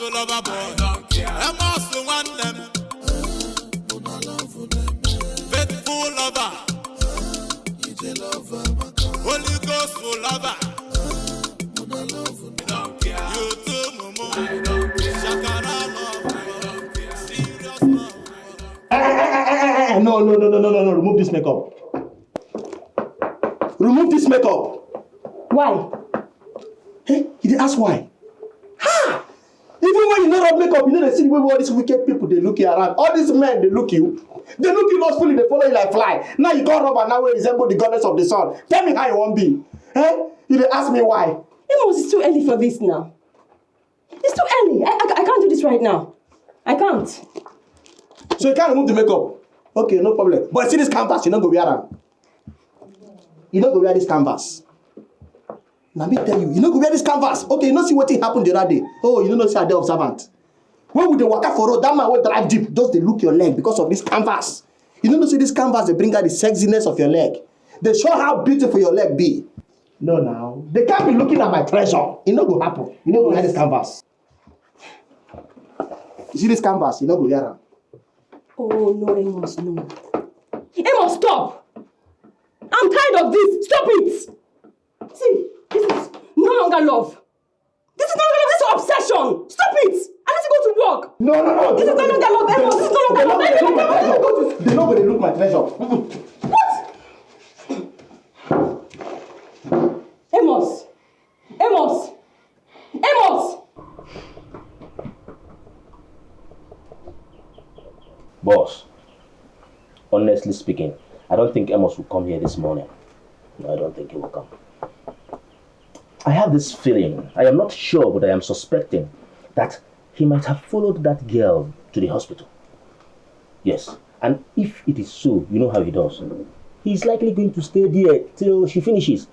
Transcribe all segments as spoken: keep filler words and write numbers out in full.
Lover boy, Amos nwanne m. Faithful lover, Holy Ghost lover. You too, mumu. Shakara love, serious love. No, no, no, no, no, no, no. Remove this makeup. Remove this makeup. Why? Hey, you dey ask why? Ha! Even when you no rub makeup, you no dey see the way all these wicked people dey look you around. All these men dey look you. They look you lustfully, they follow you like fly. Now you come rub and now wey resemble the goddess of the sun. Tell me how you wan be. Eh? You dey ask me why? Amos, it's too early for this now. It's too early. I, I, I can't do this right now. I can't. So you can't remove the makeup? Okay, no problem. But see this canvas, you no go wear am. You no go wear this canvas. Na me tell you, you no go wear this canvas. Okay, you no see wetin happen the other day. Oh, you no know say I dey observant. When we dey waka for road, that man wey drive jeep just dey look your leg because of this canvas. You no know say this canvas dey bring out the sexiness of your leg. Dey show how beautiful your leg be. No, now they can't be looking at my treasure. E no go happen. You no go wear this canvas. You see this canvas, you no go wear am. Oh no, Amos, no. Amos, stop! I'm tired of this. Stop it! See, this is no longer love. This is no longer love. This is obsession. Stop it! I need to go to work. No, no, no. This is no longer love, Amos. This is no longer love. They no go dey look my treasure. Mm-mm. What? Amos! Amos! Amos! Boss, honestly speaking, I don't think Amos will come here this morning. No, I don't think he will come. I have this feeling, I am not sure, but I am suspecting that he might have followed that girl to the hospital. Yes, and if it is so, you know how he does. He is likely going to stay there till she finishes,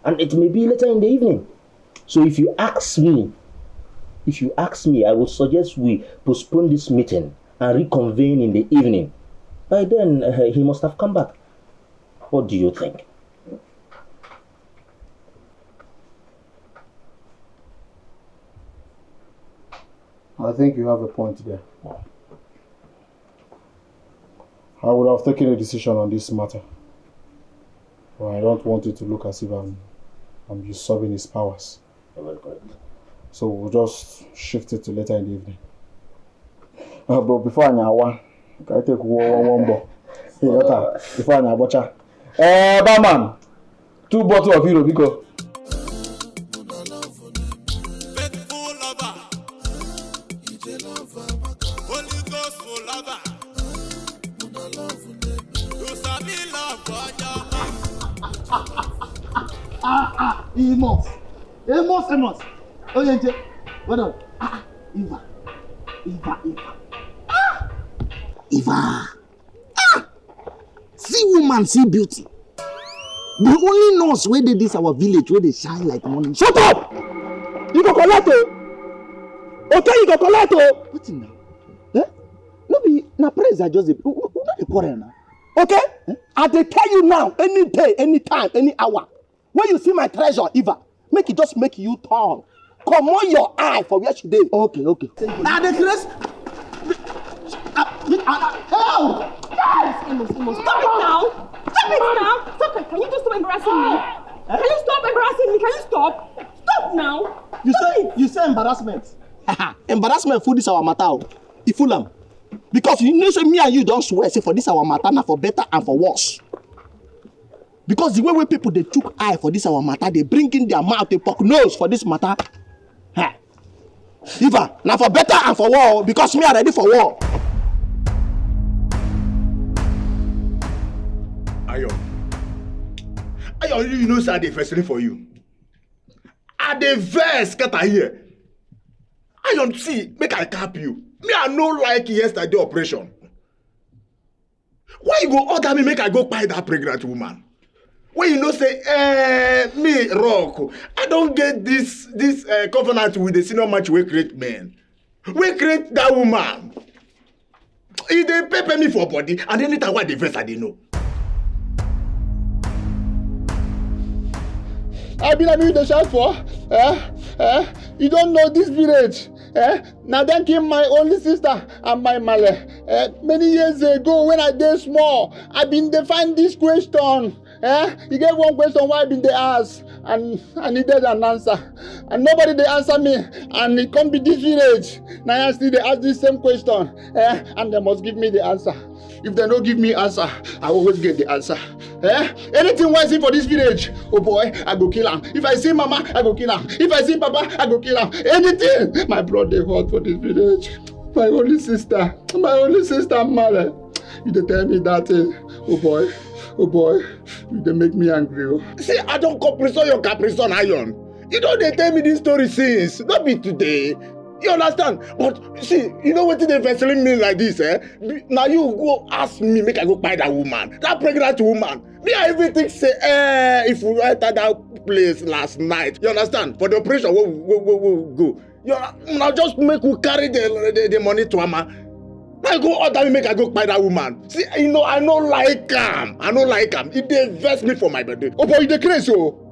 and it may be later in the evening. So if you ask me, if you ask me, I would suggest we postpone this meeting and reconvene in the evening. By then, uh, he must have come back. What do you think? I think you have a point there. I would have taken a decision on this matter. But I don't want it to look as if I'm, I'm usurping his powers. You're very correct. So we'll just shift it to later in the evening. Uh, but before I one, can I take one one one ball? Hey, water. Before I watch her. Eh, barman, two bottle of Hero, biko. Faithful lover, Holy Ghost lover. You sabi love for your heart. Ah, ah, Amos. Amos, Amos. Oyenje, well done. Ah, ah, Eva. Eva, Eva. Ah! Eva. Ah! See woman, see beauty. The only nurse wey dey this our village wey dey shine like morning. Shut up! You go collect o. Okay, you go collect o. Wetin now? Eh? No be na praise I just dey. We no dey quarrel now. Okay? Eh? I dey tell you now, any day, any time, any hour, when you see my treasure, Eva, make it just make you turn. Comot your eye for where she dey. Okay, okay. I dey craze. Amos, Amos, stop it now! Stop it now! Stop it! Can you just stop embarrassing me? Can you stop embarrassing me? Can you stop? Stop now! You say you say embarrassment. Embarrassment full this our matter o. E full am. Because you know say me and you don swear say for this our matter na for better and for worse. Because the way wey people dey chook eye for this our matter, dey bring in their mouth, dey poke nose for this matter. Ha. Eva, na for better and for war o, because me I ready for war. Ayo. Ayo, you know say I dey vex for you. I dey vex scatter here. Ayo, see, make I cap you. Me, I no like yesterday operation. Why you go order me make I go kpai that pregnant woman? When you know say, eh, me, Rock, I don get this, this, eh, covenant with the senior match wey create men. Wey create that woman. E dey pepper me for body, and anytime wey I dey vex, I dey know. I be na me you dey shout for? Eh? Eh? You don know this village? Eh? Now then came my only sister and my male. Eh? Many years ago when I did small, I been defined this question. Eh? You get one question why I been dey ask and I needed an answer. And nobody dey answer me. And it come be this village. Now I still dey ask this same question. Eh? And they must give me the answer. If they no give me answer, I always get the answer. Eh? Anything wey I see for this village, oh boy, I go kill am. If I see mama, I go kill am. If I see papa, I go kill am. Anything, my blood dey hot for this village. My only sister, my only sister, Male. You dey tell me that thing, oh boy, oh boy, you dey make me angry. Oh. See, I don't comprehend your caprison iron. You don't dey tell me this story since, not be today. You understand? But see, you know what the vessel mean like this, eh? Now you go ask me, make I go buy that woman, that pregnant woman. Me, I even think say, eh, if we enter that place last night, you understand? For the operation, we we we we go. You now just make we carry the the, the money to Ama. Now go order me make I go buy that woman. See, you know I no like am. I no like am. It dey vex me for my birthday. Oh boy, you dey crazy, oh.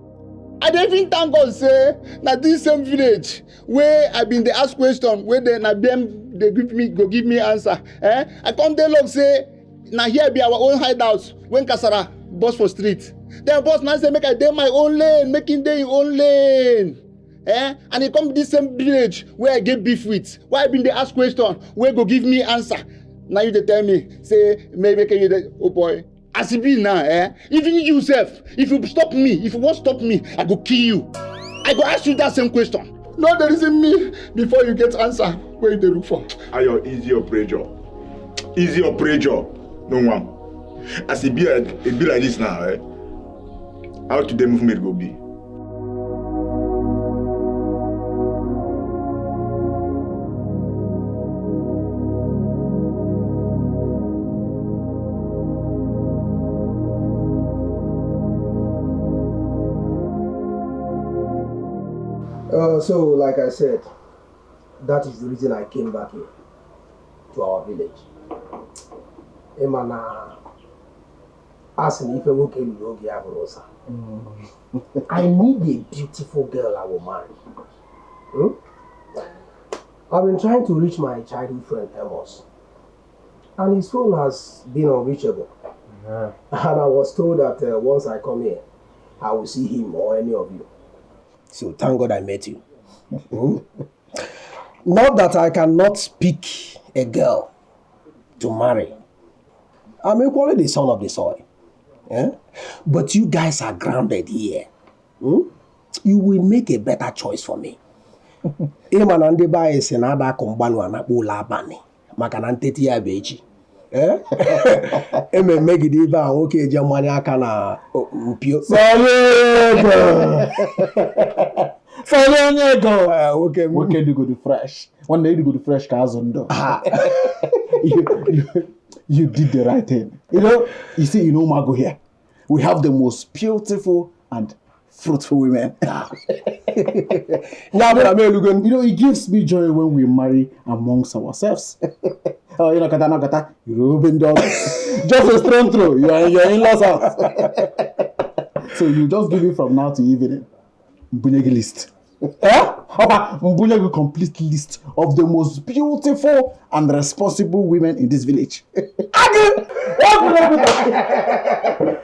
I dey even thank God say na this same village wey I been dey ask question wey dem na dem dey give me go give me answer. Eh? I come dey love say na here be our own hideout when kasara burst for street. Then boss now say make I dey my own lane, make him dey him own lane. Eh? And he come this same village where I get beef with. Why I been dey ask question wey go give me answer. Now you dey tell me say make make you dey oh boy. As e be now, eh? Even you sef, if you stop me, if you wan stop me, I go kill you. I go ask you that same question. No dey reason me before you get answer wey you dey look for. Ayo, easy your pressure. Easy your pressure. No one. As e be like e be like this now, eh? How today movement go be? Uh, so, like I said, that is the reason I came back here to our village. Emana, as an Ife Woke Luogi Aburosa, I need a beautiful girl I will marry. Hmm? I've been trying to reach my childhood friend Amos, and his phone has been unreachable. And I was told that uh, once I come here, I will see him or any of you. So thank God I met you. Hmm? Not that I cannot pick a girl to marry. I'm equally the son of the soil. Eh? But you guys are grounded here. Hmm? You will make a better choice for me. Ị ma na ndị be anyị sị na ada akụ mgbanụ anakpọ ụlọ abalị maka na ntete ya bụ echi. Eh? Ememme gide ibe a nwoke eje mmanya aka na o- mpio. Sọrọ ego. Sọrọ onye ego. Eh, nwoke m- Nwoke dịgodu fresh. Nwanne ịdịgodu fresh ka azụ ndụ. Ah. You, you, you did the right thing. You know, you see, you know, Mago here. We have the most beautiful and fruitful women. Ah. Ya bụ na m elugo n- You know, it gives me joy when we marry amongst ourselves. Oh, you know, kata, no, kata, you know, open door. Just a strong throw. You are in your in-laws' house. So you just give me from now to evening. Mbunye gị list. Eh? Ọkwa mbunye gị complete list of the most beautiful and responsible women in this village. Agụ! Egwuregwu taa.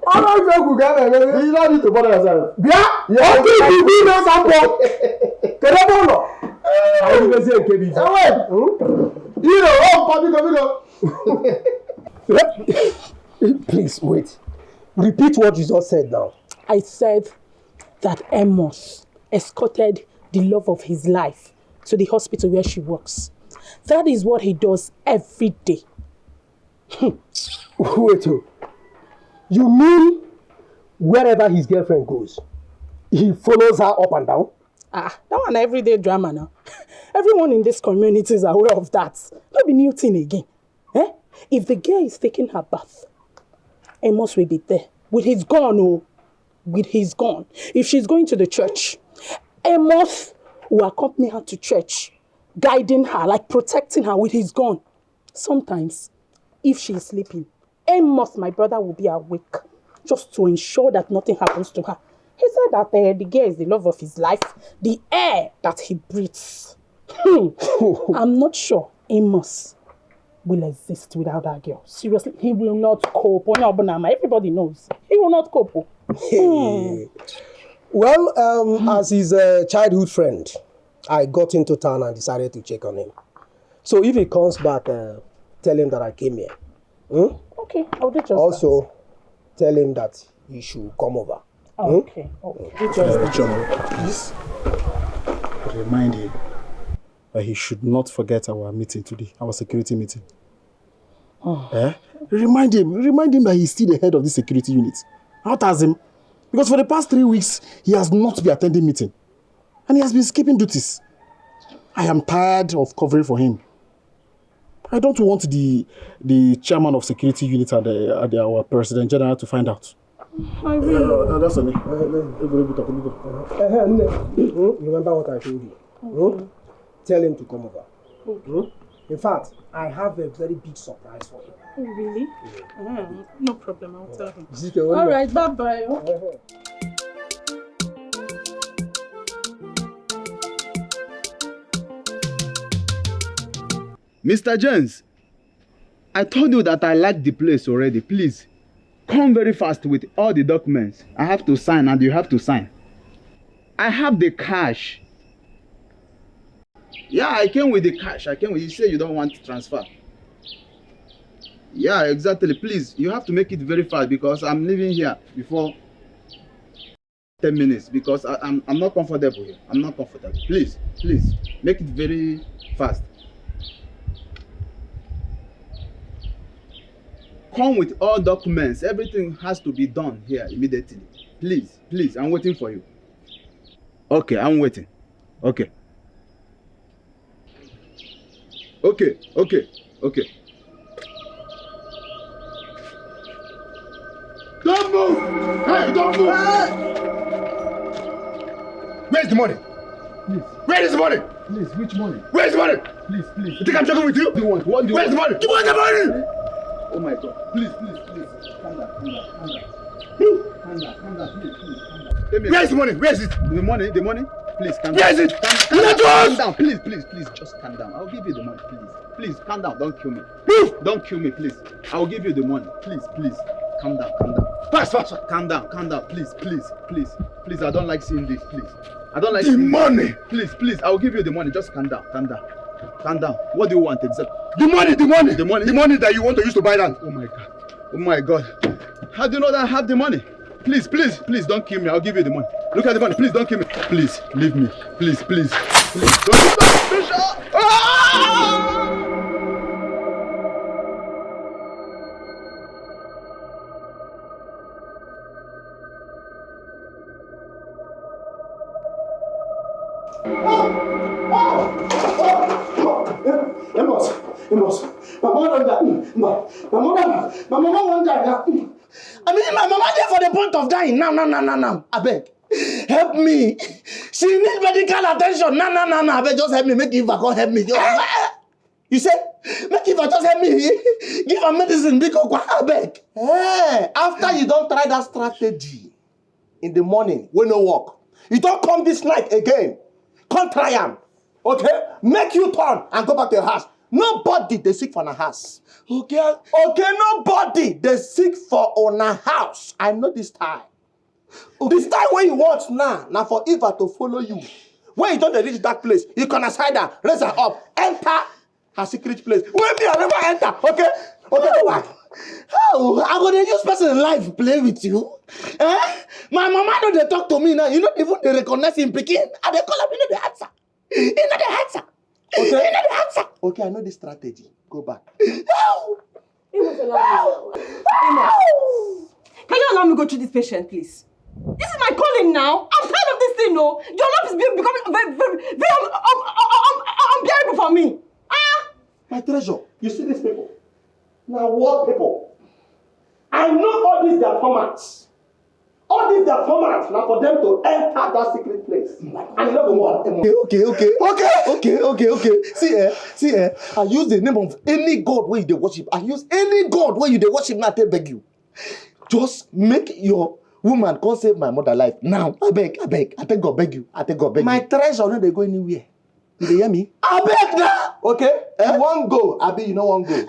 Ọrụ egwu ga na-eme. You don't need to bother yourself. Bịa! Oke ibu ibu na-asa mkpọ. Kedu ebe ụlọ? Anyị mezie nke bụ ife. Ewe! Hmm? You know, oh, biko, biko. Please wait. Repeat what you just said now. I said that Amos escorted the love of his life to the hospital where she works. That is what he does every day. Wait, oh. You mean wherever his girlfriend goes, he follows her up and down? Ah, that one na everyday drama now. Everyone in this community is aware of that. No be new thing again. Eh? If the girl is taking her bath, Amos will be there with his gun, oh, with his gun. If she's going to the church, Amos will accompany her to church, guiding her, like protecting her with his gun. Sometimes, if she is sleeping, Amos, my brother, will be awake just to ensure that nothing happens to her. He said that uh, the girl is the love of his life, the air that he breathes. I'm not sure Amos will exist without that girl. Seriously, he will not cope. Onye ọbụla ma, everybody knows. He will not cope. Hmm. Well, um, as his uh, childhood friend, I got into town and decided to check on him. So if he comes back, uh, tell him that I came here. Hmm? Okay, I'll do just Also, tell him that he should come over. that. Okay, okay. Do just Uh, John, please remind him that he should not forget our meeting today, our security meeting. Eh? Remind him, remind him that he's still the head of the security unit. Not as him. Because for the past three weeks, he has not been attending meeting. And he has been skipping duties. I am tired of covering for him. I don't want the the chairman of security unit and, uh, and our president general to find out. I will. Uh, that's on me. Remember what I told you. Hmm? Tell him to come over. Hmm? In fact, I have a very big surprise for him. Oh, really? Mm, no problem. I'll tell him. Zike, what do All you- right. Bye bye. Mister Jones, I told you that I like the place already. Please, come very fast with all the documents. I have to sign and you have to sign. I have the cash. Yeah, I came with the cash. I came with, you say you don't want to transfer. Yeah, exactly. Please, you have to make it very fast because I'm leaving here before ten minutes because I, I'm, I'm not comfortable here. I'm not comfortable. Please, please, make it very fast. Come with all documents. Everything has to be done here immediately. Please, please, I'm waiting for you. Okay, I'm waiting. Okay. Okay, okay, okay. Don't move! Hey, don't move! Where's the money? Where is the money? Please, which money? Where's the money? Please, please. You think I'm joking with you? What do you want? What do you Where's the want? money? You want the money? Oh my God. Please, please, please. Calm down, calm down, calm down. Calm down, calm down, please, please, calm down. Where's the money? Where's it? The money, the money. Please calm down. Where's it? Calm, calm, calm down. Please, please, please, just calm down. I'll give you the money, please. Please, calm down. Don't kill me. Move! Don't kill me, please. I'll give you the money. Please, please. Calm down, calm down. Fast, fast, fast. Calm down, calm down. Please, please, please. Please, I don't like seeing this, please. I don't like The seeing this. Money! Please, please. I'll give you the money. Just calm down, calm down. Calm down. What do you want exactly? The money, the money! The money? The money that you want to use to buy land. Oh my God. Oh my God. How do you know that I have the money? Please, please, please don't kill me. I'll give you the money. Look at the money. Please don't kill me. Please, leave me. Please, please. Please. Don't, don't, don't, ah! Amos, Amos, my mother don die. Mm, my, my mother, my mama wan die now. Mm. I mean, my mama dey for the point of dying now, now, now, now, now. Abeg, help me. She need medical attention now, now, now, now. Abeg, just help me. Make Eva come help me. Just, you say, make Eva just help me. Give her medicine, biko kwa, abeg. Eh, after you don try that strategy in the morning, wey no work, you don come this night again. Come try am. Okay? Make you turn and go back to your house. Nobody dey sick for una house. Okay? Okay, nobody dey sick for una house. I know this time. The style wey you want now, na for Eva to follow you. When you don dey reach that place, you gonna side her, raise her up, enter her secret place. Wey me, I never enter. Okay? Okay, go back. How? I go dey use person life play with you? Eh? My mama no dey talk to me now. You no even dey recognize him pikin. I dey call am, you no dey answer. You no dey answer. Okay. You no dey answer. Okay, I know this strategy. Go back. How? Amos, allow me. Amos, can you allow me go through this patient, please? This is my calling now. I'm tired of this thing, no. Your life is be- becoming very, very, very um, um, um, um, um, unbearable for me. Ah! My treasure, you see these people? Now what people? I know all these their formats. All these their formats now for them to enter that secret place. And you no go work. Okay, okay, okay, okay, okay, okay, okay. See, eh, see, eh. I use the name of any god wey you dey worship. I use any god wey you dey worship now take beg you. Just make your woman come save my mother life now. Abeg, abeg, I take God beg you. I take God beg you. My treasure no dey go anywhere. You dey hear me? Abeg na. Okay. Eh? You wan go, abi you no wan go?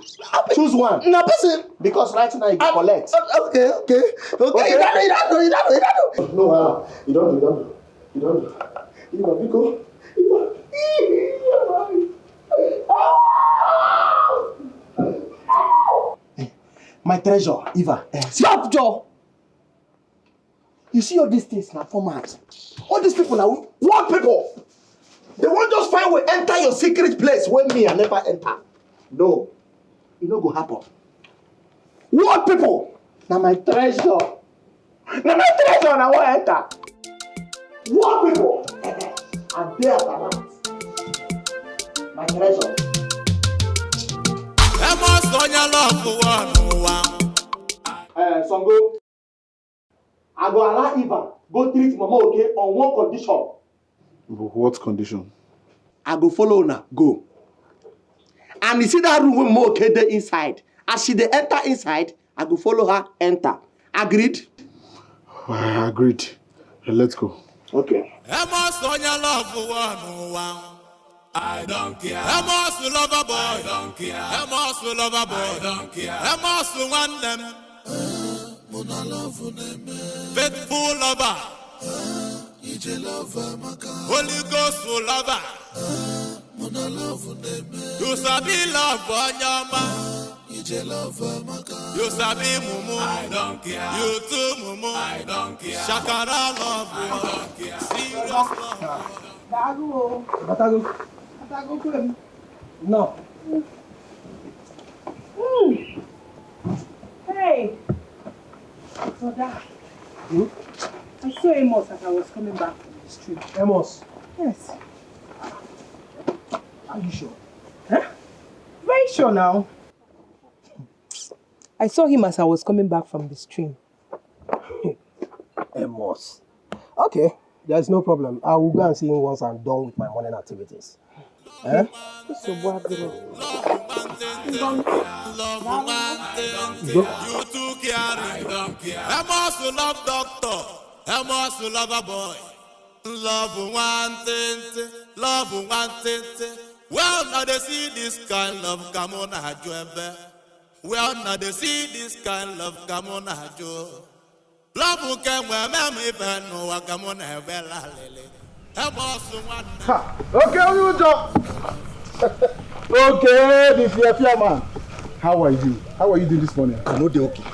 Choose one. Na person. Because right now you go collect. Okay, okay, okay. Okay. You don do, you don do, you don do, you don do. No wahala. You don do, you don do. You don do. Iba, biko. Iba. My treasure, Iva. Eh, stop, Joe. You see all these things na format. All these people na work people. They wan just find way enter your secret place wey me I never enter. No, e no go happen. Work people na my treasure. Na my treasure na wan enter. Work people, I dey at alert. My treasure. Amos onye love one ụwa. Eh, Sango, I go allow Ivan go treat Mama Oke on one condition. What condition? I go follow una go. And you see that room wey Mama Oke dey inside? As she dey enter inside, I go follow her enter. Agreed? Agreed. Let's go. Okay. Amos onye love one ụwa. I don't care. Amos lover boy. I don't care. Amos lover boy. I don't care. Amos nwanne m. Faithful lover. Holy Ghost lover. You sabi love onye ọma. You sabi mumu. I don't care. You too mumu. I don't care. Shakara love. I don't care. Serious love. Daalụ o. Batago. Batago kwe m. No. Hmm. Hey. Brother. Hmm? I saw Amos as I was coming back from the street. Amos? Yes. Are you sure? Huh? Very sure now. I saw him as I was coming back from the stream. Amos. Okay, there's no problem. I will go and see him once I'm done with my morning activities. Eh? Nsogbu adịrọ. Amos love doctor. Amos lover boy. Love one thing, love one thing. Well, now they see this kind love, come on, I do. Well, now they see this kind love, come on, I do. Love can wear me if I know what come on, I will. Help us one. Ha! Okay, onye ụjọ. Okay, the fear, fear man. How are you? How are you doing this morning? I no dey okay.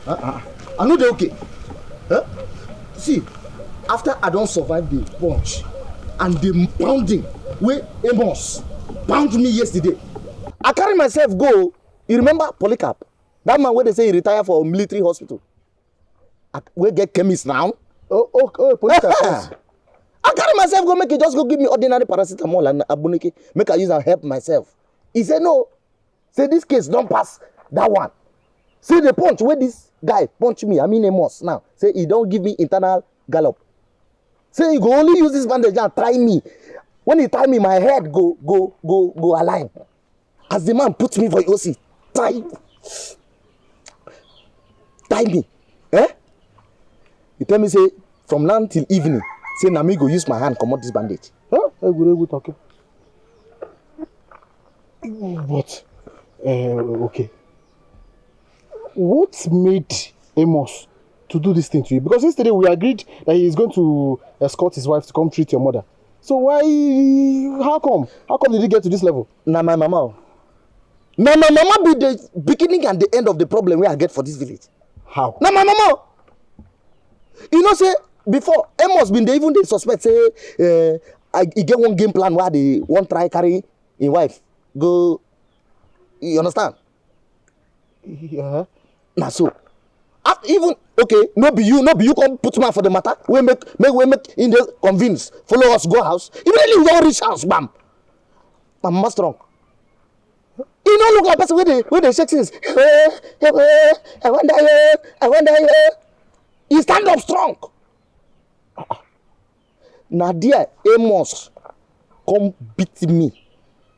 Uh-uh. I no dey okay. Huh? See, after I don survive the punch and the pounding wey Amos pound me yesterday, I carry myself go. You remember Polycarp? That man wey dey say he retire for military hospital. I, wey get chemist now. Oh, oh, oh, Polycarp, yes. I carry myself go make he just go give me ordinary paracetamol and agbunike, make I use and help myself. He say no. Say this case don pass that one. Say the punch wey this guy punch me, I mean Amos now. Say he don give me internal gallop. Say he go only use this bandage and tie me. When he tie me, my head go go go go align. As the man put me for O C, tie tie me. Eh? He tell me say from now till evening, say na me go use my hand comot this bandage. Huh? Egwuregwu talking. But uh, okay. What made Amos to do this thing to you? Because yesterday we agreed that he is going to escort his wife to come treat your mother. So why? How come? How come did he get to this level? Na my mama. Na my mama be the beginning and the end of the problem wey I get for this village. How? Na my mama. You know say before Amos bin dey even dey suspect say uh, I, he get one game plan wey I dey wan try carry im wife go. You understand? Yeah. Na so. After even okay, no be you, no be you come put man for the matter. We make make we make in the convince, follow us go house. Immediately we don reach house, bam. My mama strong. He no look like person wey dey wey dey shake things. I wonder you, I wonder you. He stand up strong. Na there Amos come beat me.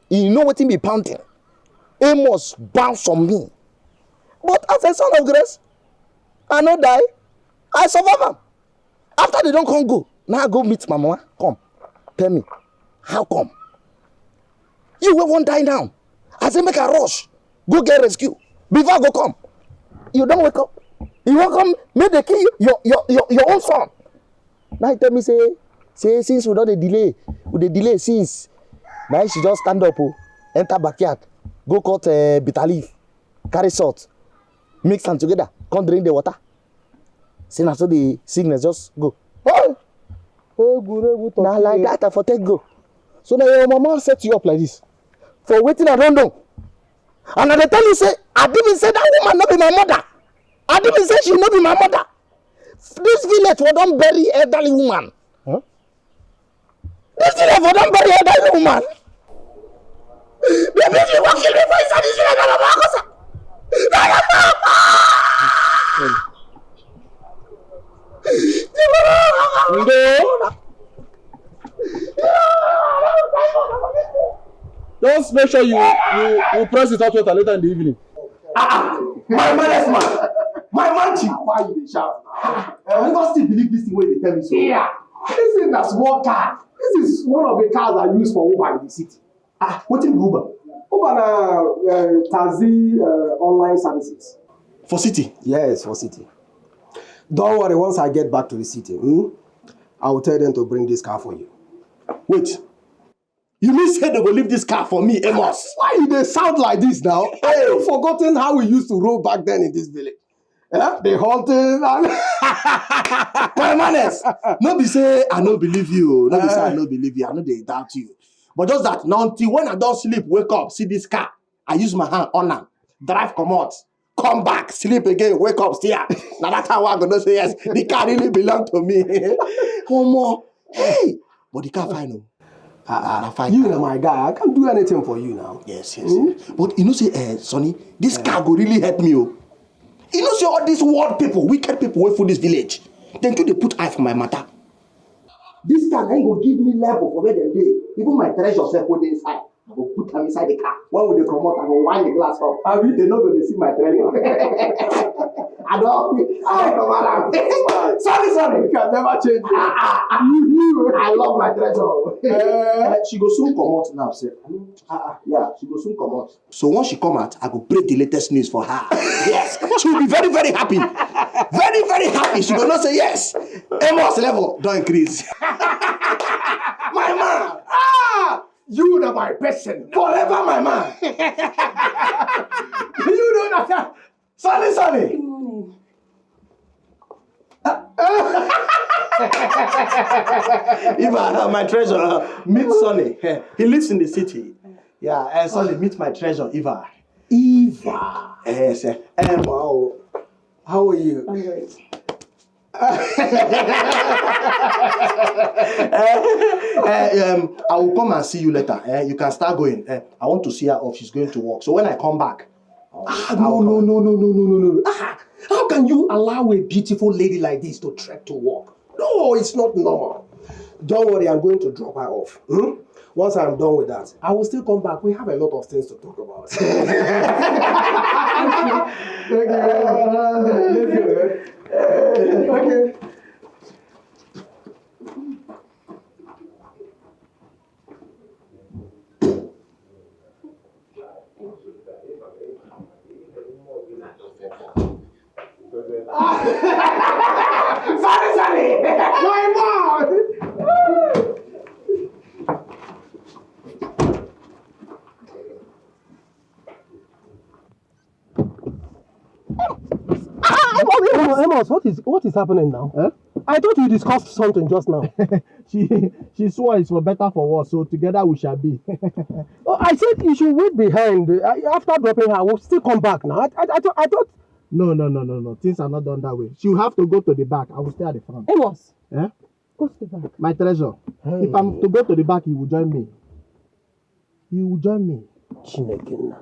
You know wetin be pounding? Amos bounce on me. But as a son of grace, I no die. I survive am. After they don come go, now I go meet my mama. Come, tell me, how come? You wey wan die now, I say make I rush go get rescue before I go come. You don wake up. You wan come make dem kill you, your your your your own son. Now you tell me say say since we don dey delay, we dey delay since. Na she just stand up o, enter backyard, go cut uh, bitter leaf, carry salt, mix am together, come drink the water. Say na so the sickness just go. Hey! Egwuregwu turkey. Na like that I for take go. So na your mama set you up like this? For wetin I don know. And I dey tell you say, I didn't say that woman no be my mother. I didn't say she no be my mother. This village for don bury elderly woman. Huh? This village for don bury elderly woman. The people wey kill me for inside this village na my mama. Na my mama. Ndo. Just make sure you you you press it out later later in the evening. Ah, ah, my manners man, my man chief. Why you dey shout now? I never still believe this thing wey you dey tell me so. Yeah. This thing na small car. This is one of the cars I use for Uber in the city. Ah, wetin be Uber? Uber na uh, taxi uh, online services. For city? Yes, for city. Don't worry, once I get back to the city, hmm, I will tell them to bring this car for you. Wait, you mean say they go leave this car for me, Amos? Why you dey sound like this now? Have you forgotten how we used to roll back then in this village? Eh? The hunting and my manners. No be say I no believe you. No be say I no believe you. I no dey doubt you. But just that now until when I don sleep, wake up, see this car. I use my hand on am, drive comot, come back, sleep again, wake up, still. Now that time I go know say yes, the car really belong to me. Omo, hey, but the car fine o. Ah, ah, na fine you car. Na my guy. I can't do anything for you now. Yes, yes. Hmm? But you know say, uh, Sonny, this car go really help me o. You know say all these world people, wicked people wey full this village, dem too dey put eye for my matter. This car na go give me level for where dem dey. Even my treasure sef wey dey inside, I go put am inside the car. When we dey comot, I go wind the glass up. Abi? They no go dey see my treasure. I don, I don cover am. Sorry, sorry. You can never change it. Ah, ah, ah. You, you. I love my treasure. Eh, she go soon comot now, sef. Ah, ah, yeah, she go soon comot. So once she come out, I go break the latest news for her. Yes, she will be very, very happy. Very, very happy. She go know say yes, Amos level don increase. My man, ah, you na my person. Forever, my man. You know that. Sorry, sorry. Good morning. Eva, uh, my treasure, uh, meet Sonny. Eh, he lives in the city. Yeah, uh, Sonny, meet my treasure, Eva. Eva. Yes, uh, um, wow. How are you? I'm great. Eh, eh, um, I will come and see you later. Eh, you can start going. Eh, I want to see her off. She's going to work. So when I come back, I'll, ah, I'll no, no, come. No, no, no, no, no, no, no. Ah, how can you allow a beautiful lady like this to trek to work? No, it's not normal. Don't worry, I'm going to drop her off. Hmm? Once I'm done with that, I will still come back. We have a lot of things to talk about. Thank you. Thank you. Okay. Sorry, sorry. My mom. Ah, Amos, Amos, what is, what is happening now? Eh? I thought we discussed something just now. She she swore it's for better for worse, so together we shall be. Oh, I said you should wait behind. I, after dropping her, we'll still come back now. I, I, I, thought, I thought. No, no, no, no, no. Things are not done that way. She will have to go to the back. I will stay at the front. Amos, eh? Go to the back. My treasure. Hey. If I'm to go to the back, you will join me. You will join me. Chineke nna.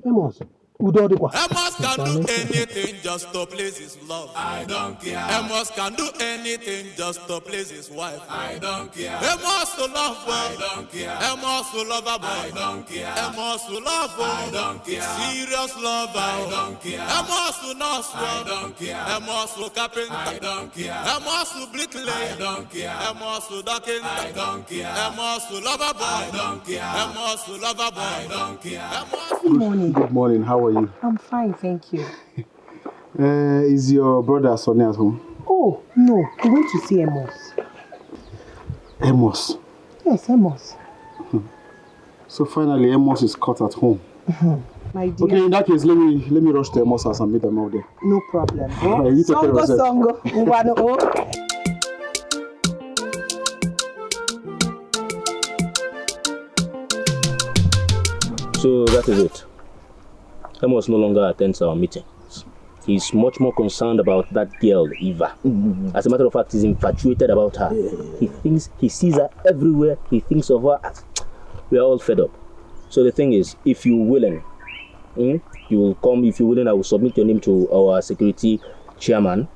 Amos, Udo dịkwa. Amos can do anything just to please his love. I don't care. Amos can do anything just to please his wife. I don't care. Amos to love well. I don't care. Amos to love a boy. I don't care. Amos to love well. I don't care. Serious love. I don't care. Amos to nurse well. I don't care. Amos to carpenter. I don't care. Amos to bricklayer. I don't care. Amos to doctor. I don't care. Amos to lover boy. I don't care. Amos to lover boy. I don't care. Amos Good morning. Good morning. How are you? I'm fine, thank you. Uh, is your brother Sonny at home? Oh, no. He went to see Amos. Amos. Yes, Amos. So finally, Amos is caught at home. My dear. Okay, in that case, let me let me rush to Amos house and meet them out there. No problem. Alright, you take care of Songo, yourself. songo. Ngwanu, oh. So that is it. Amos no longer attends our meetings. He's much more concerned about that girl, Eva. As a matter of fact, he's infatuated about her. He thinks he sees her everywhere. He thinks of her. We are all fed up. So the thing is, if you're willing, hmm, you will come. If you're willing, I will submit your name to our security chairman.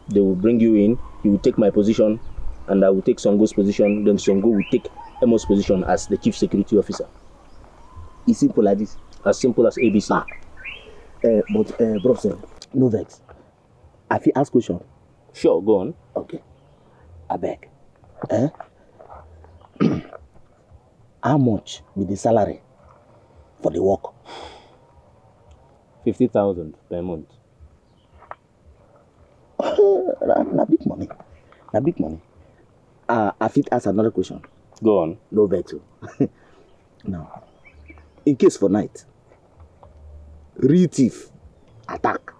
They will bring you in. You will take my position, and I will take Songo's position. Then Songo will take Amos' position as the chief security officer. It's simple like this. As simple as A B C. Uh, but uh, bros, eh, no vex. I fit ask question. Sure, go on. Okay. Abeg. Eh? How much be the salary for the work? Fifty thousand per month. na, na big money. Na big money. Uh, I fit ask another question. Go on. No vex o. Now, in case for night, real thief attack.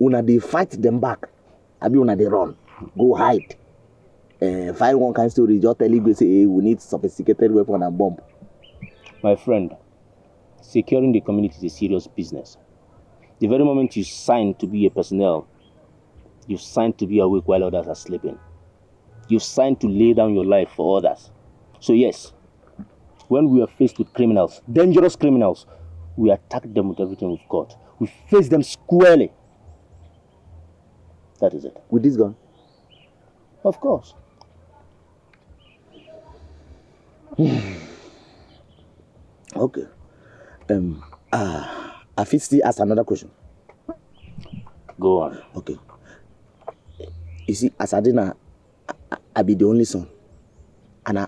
Una dey fight them back. Abi una dey run, go hide. Uh, find one kind story, just tell Igwe say, hey, we need sophisticated weapon and bomb. My friend, securing the community is a serious business. The very moment you sign to be a personnel, you've signed to be awake while others are sleeping. You've signed to lay down your life for others. So yes, when we are faced with criminals, dangerous criminals, we attack them with everything we've got. We face them squarely. That is it. With this gun? Of course. Okay. Um, uh, I fit still ask another question. Go on. Okay. You see, as I dey now, I, I be the only son. And I,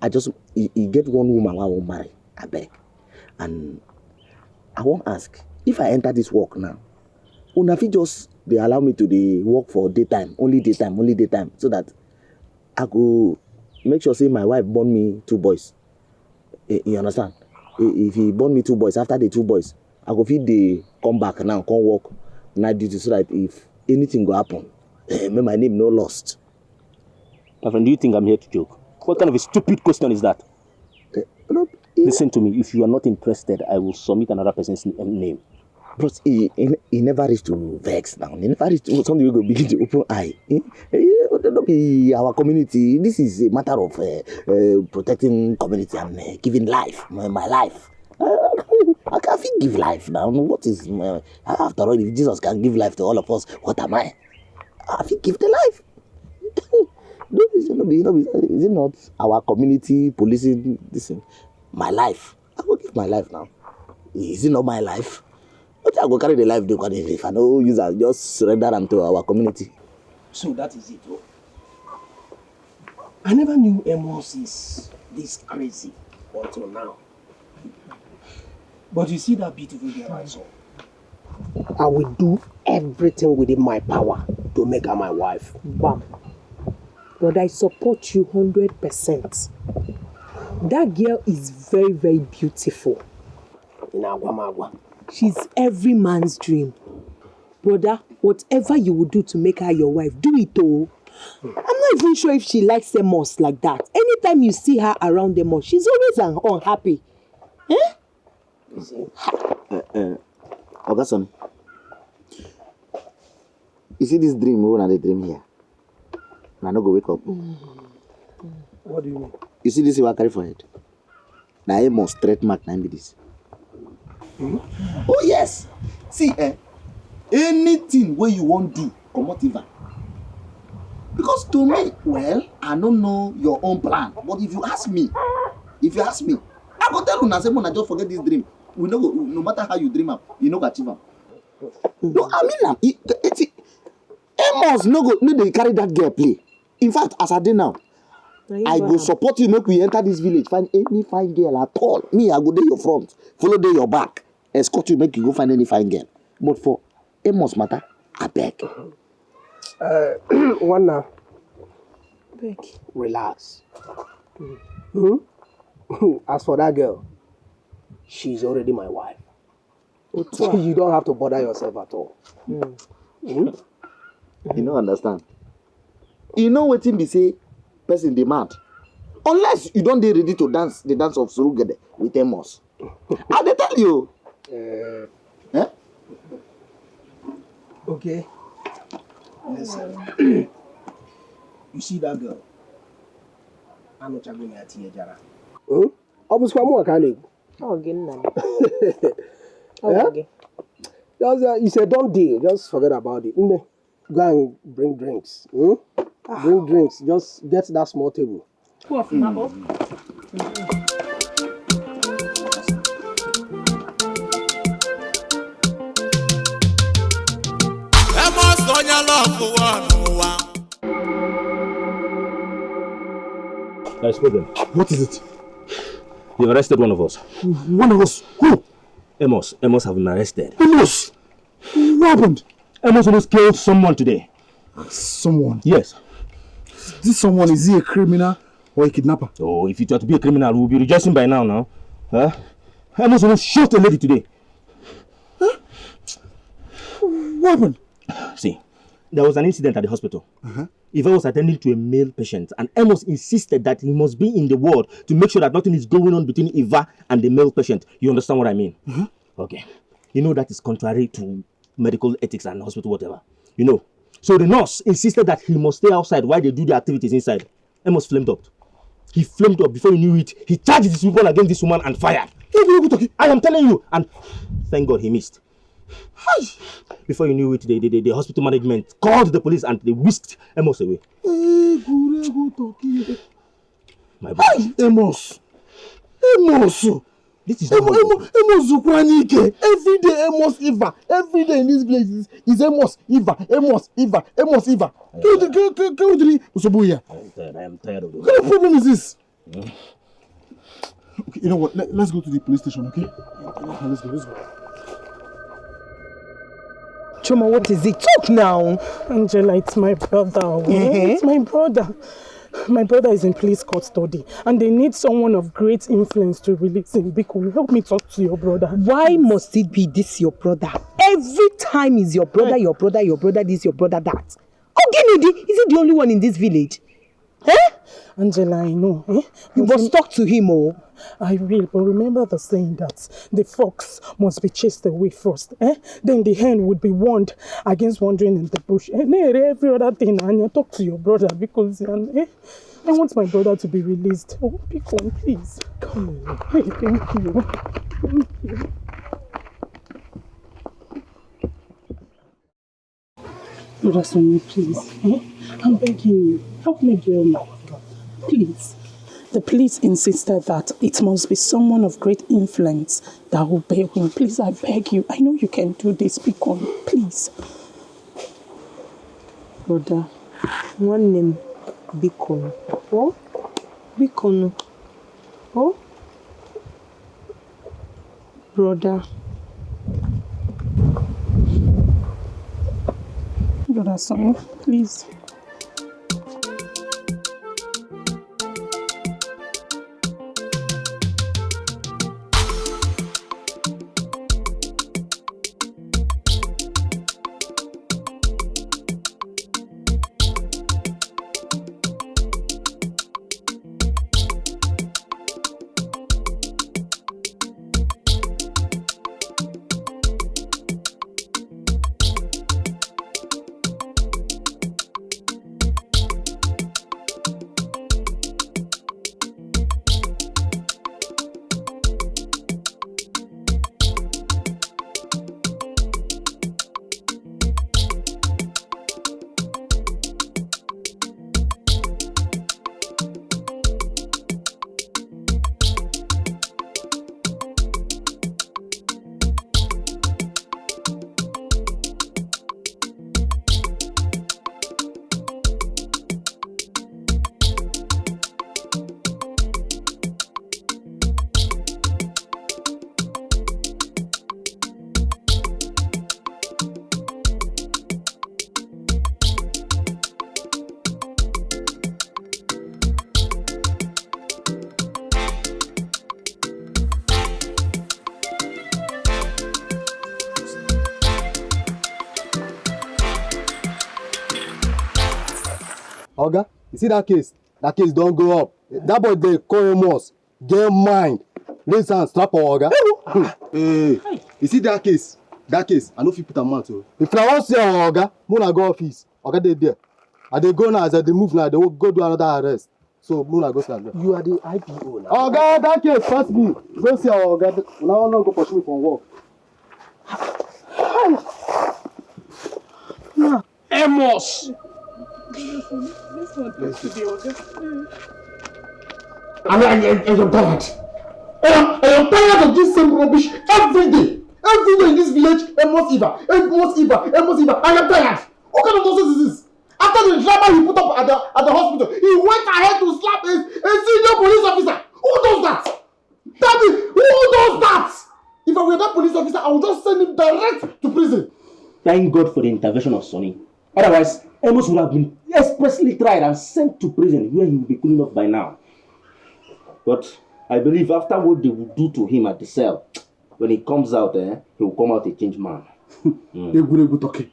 I just, e, e get one woman wey I wan marry, abeg. And I wan ask, if I enter this work now, una fit just dey allow me to dey work for daytime, only daytime, only daytime, so that I go make sure say my wife born me two boys. Eh, you understand? Eh, if he born me two boys, after the two boys, I go fit dey come back now, come work night duty, so that if anything go happen, eh, make my name no lost. My friend, do you think I'm here to joke? What kind of a stupid question is that? No, Listen to me. If you are not interested, I will submit another person's n- name. Bros, e, e, e never reach to vex now. E never reach to something wey go begin to open eye. Eh? Eh, no be our community. This is a matter of uh, uh, protecting community and uh, giving life, my, my life. Uh, I can fit give life now. What is, uh, after all, if Jesus can give life to all of us, what am I? I fit give the life. No be, no be, no be, is it not our community policing this thing? My life. I go give my life now. Is it not my life? What I go carry the life do if I no use am, just surrender am to our community? So that is it. Oh. I never knew Amos is this crazy until now. But you see that beautiful girl I saw. I will do everything within my power to make her my wife. Bam. But I support you hundred percent. That girl is very, very beautiful. In Agwamagwa. She's every man's dream. Brother, whatever you will do to make her your wife, do it oh. I'm not even sure if she likes Amos like that. Anytime you see her around Amos, she's always un- unhappy. Eh? Uh, uh, Oga Sonny, you see this dream wey una dey dream here? Una no go wake up. What do you mean? You see this thing wey I carry for head? Na Amos trademark na im be this. Oh yes. See, eh, anything wey you wan do, comot Eva. Because to me, well, I no know your own plan. But if you ask me, if you ask me, I go tell una say una just forget this dream. We no go, no matter how you dream am, you no go achieve am. No, I mean am. E, e, see, Amos no go, no dey carry that girl play. In fact, as I dey now, I go support you, make we enter this village, find any fine girl at all. Me, I go dey your front, follow dey your back, escort you, make you go find any fine girl. But for Amos matter, I beg. Uh, Wanna, Beg. Relax. Hmm? As for that girl, she's already my wife. You don't have to bother yourself at all. You no understand. You know wetin be say person dey mad, unless you don dey ready to dance the dance of surugede with Amos. I dey tell you. Uh, Eh? Okay. Listen. You see that girl? Anochagome Atiyejara. Hmm? Ọ bụzikwa mụ ka a na-ekwu. Ọ gị nna m. Eh? Just, uh, it's a done deal. Just forget about it. Nne, go and bring drinks. Hmm? Bring drinks. Just get that small table. Kwụ ọfụma o. Amos onye love ụwa n'ụwa. There is problem. What is it? They've arrested one of us. One of us. Who? Amos. Amos have been arrested. Amos. What happened? Amos almost killed someone today. Someone. Yes. This someone, is he a criminal or a kidnapper? Oh, if it were to be a criminal, we would be rejoicing by now. Now, huh? Amos almost shot a lady today. What happened? See, there was an incident at the hospital. Iva was attending to a male patient, and Amos insisted that he must be in the ward to make sure that nothing is going on between Iva and the male patient. You understand what I mean? Okay. You know that is contrary to medical ethics and hospital whatever. You know. So the nurse insisted that he must stay outside while they do the activities inside. Amos flamed up. He flamed up. Before you knew it, he charged his weapon against this woman and fired. I am telling you. And thank God he missed. Before you knew it, the, the, the, the hospital management called the police and they whisked Amos away. My boy. Amos. Amos. This is Amos. Amos. Amos Ukranike. Every day, Amos Eva. Every day in this village is, is Amos Eva. Amos Eva. Amos Eva. Can we, can, can, can we drink Usobuya? I am tired. I am tired of the What kind of problem is this? Okay, you know what? Let, let's go to the police station, okay? Let's go, let's go. Choma, what is it? Talk now. Angela, it's my brother. Oh. It's my brother. My brother is in police custody and they need someone of great influence to release him. Biko, help me talk to your brother. Why must it be this your brother? Every time is your brother, your brother, your brother, this, your brother, that. Ogenidi, is he the only one in this village? Eh? Angela, I know. Eh? You must talk to him, oh. I will, but remember the saying that the fox must be chased away first. Eh? Then the hen would be warned against wandering in the bush. Eh? Every other thing, and you talk to your brother because eh? I want my brother to be released. Oh, Biko, please. Come on. Hey, thank you. Thank you. Brother Sonny, please. Eh? I'm begging you. Help me bail my brother. Please. The police insisted that it must be someone of great influence that will bail him. Please, I beg you. I know you can do this. Biko, please. Brother, nwanne m, biko nụ. Oh? Biko nụ. Oh? Brother. Brother Sonny, please. Oga, you see that case? That case don go up. That boy dey call Amos. Get mind. Raise hand, slap our oga. Hey, you see that case? That case, I no fit put am out o. If na wan see our oga, make una go office. Oga dey there. I dey go now, as I dey move now, I dey go do another arrest. So make una go stand there. You are the I P O now. Oga, that case pass me. Go see our oga. Una no go pursue me from work. Amos! I, I, I, I am tired. I am, I am tired of this same rubbish every day. Every day in this village, Amos Eva, Amos Eva, Amos Eva. I am tired. What kind of nonsense is this? After the drama he put up at the, at the hospital, he went ahead to slap a, a senior police officer. Who does that? Tell me, who does that? If I were that police officer, I would just send him direct to prison. Thank God for the intervention of Sonny. Otherwise, Amos would have been expressly tried and sent to prison where he would be cooling off by now. But I believe after what they would do to him at the cell, when he comes out, eh, he will come out a changed man. Egwuregwu talking.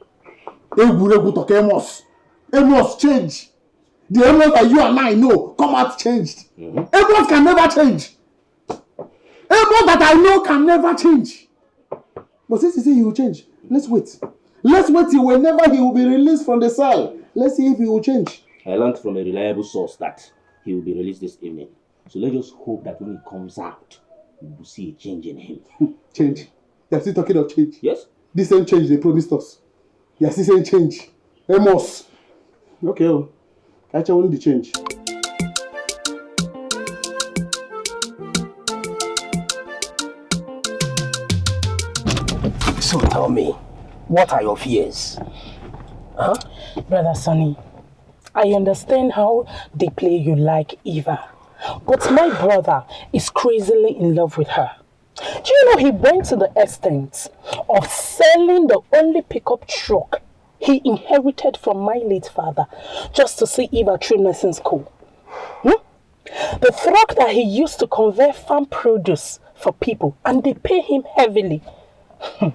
Egwuregwu talking. Amos. Amos change. The Amos that you and I know come out changed. Amos can never change. Amos that I know can never change. But since he say he will change, let's wait. Let's wait till whenever he will be released from the cell. Let's see if he will change. I learned from a reliable source that he will be released this evening. So let's just hope that when he comes out, we will see a change in him. Change. You're still talking of change. Yes? This same change they promised us. You're still saying change. Amos. Okay, oh. Catch only the change. So tell me, what are your fears? Huh? Brother Sonny, I understand how deeply you like Eva, but my brother is crazily in love with her. Do you know he went to the extent of selling the only pickup truck he inherited from my late father just to see Eva through nursing school? Hmm? The truck that he used to convey farm produce for people, and they pay him heavily.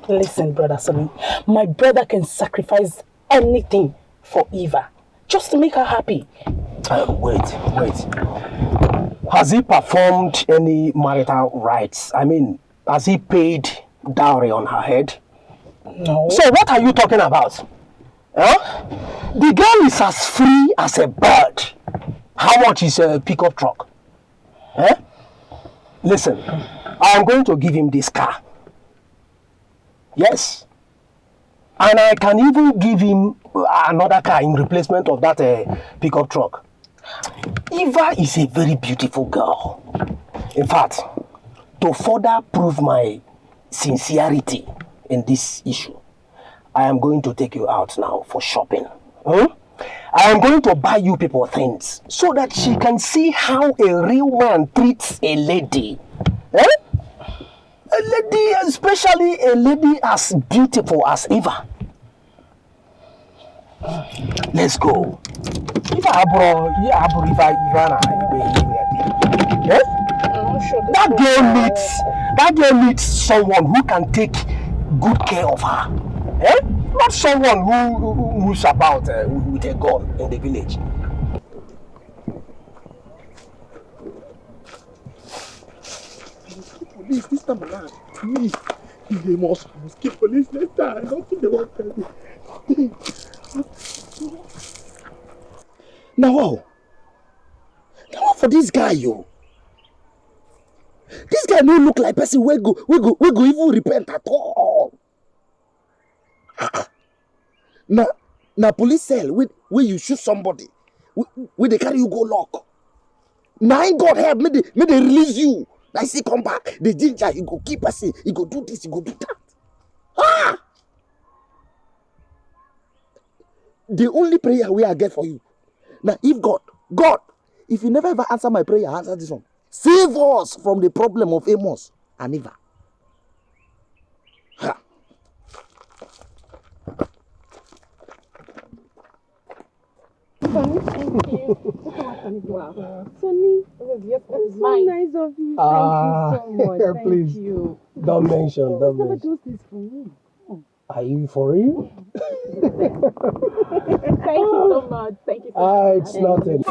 Listen, Brother Sonny, my brother can sacrifice anything for Eva just to make her happy. Uh, wait, wait. Has he performed any marital rites? I mean, has he paid dowry on her head? No. So what are you talking about? Huh? The girl is as free as a bird. How much is a pickup truck? Eh? Listen, I am going to give him this car. Yes. And I can even give him another car in replacement of that uh, pickup truck. Eva is a very beautiful girl. In fact, to further prove my sincerity in this issue, I am going to take you out now for shopping. Hmm? I am going to buy you people things so that she can see how a real man treats a lady. Eh? A lady, especially a lady as beautiful as Eva. Let's go. If I abro, yeah, abro, if I, if I, if I, eh? That girl needs, that girl needs someone who can take good care of her. Eh? Not someone who, who moves about uh, with a gun in the village. Police this time around. Me, they must, must keep police next time. I don't think they want to tell me. Now, wow. Now, what for this guy, yo? This guy no look like person wey go, wey go, wey go even repent at all. Na, na police cell wey, wey you shoot somebody, wey, wey dey carry you go lock. Na him God help, make dey, make dey release you. Na him still come back, dey ginger, you go kill person, you go do this, you go do that. Ah! The only prayer wey I get for you, na if God, God, if you never ever answer my prayer, answer this one. Save us from the problem of Amos and Eva. Ha! Sonny, thank you. Look at what Sonny do. Wow. Sonny, this is just so nice of you. Thank you so much. Thank you. Don't mention, don't Never mention. Do this for me. Are you for real? Thank you so much. Thank you so Ah, much. It's nothing.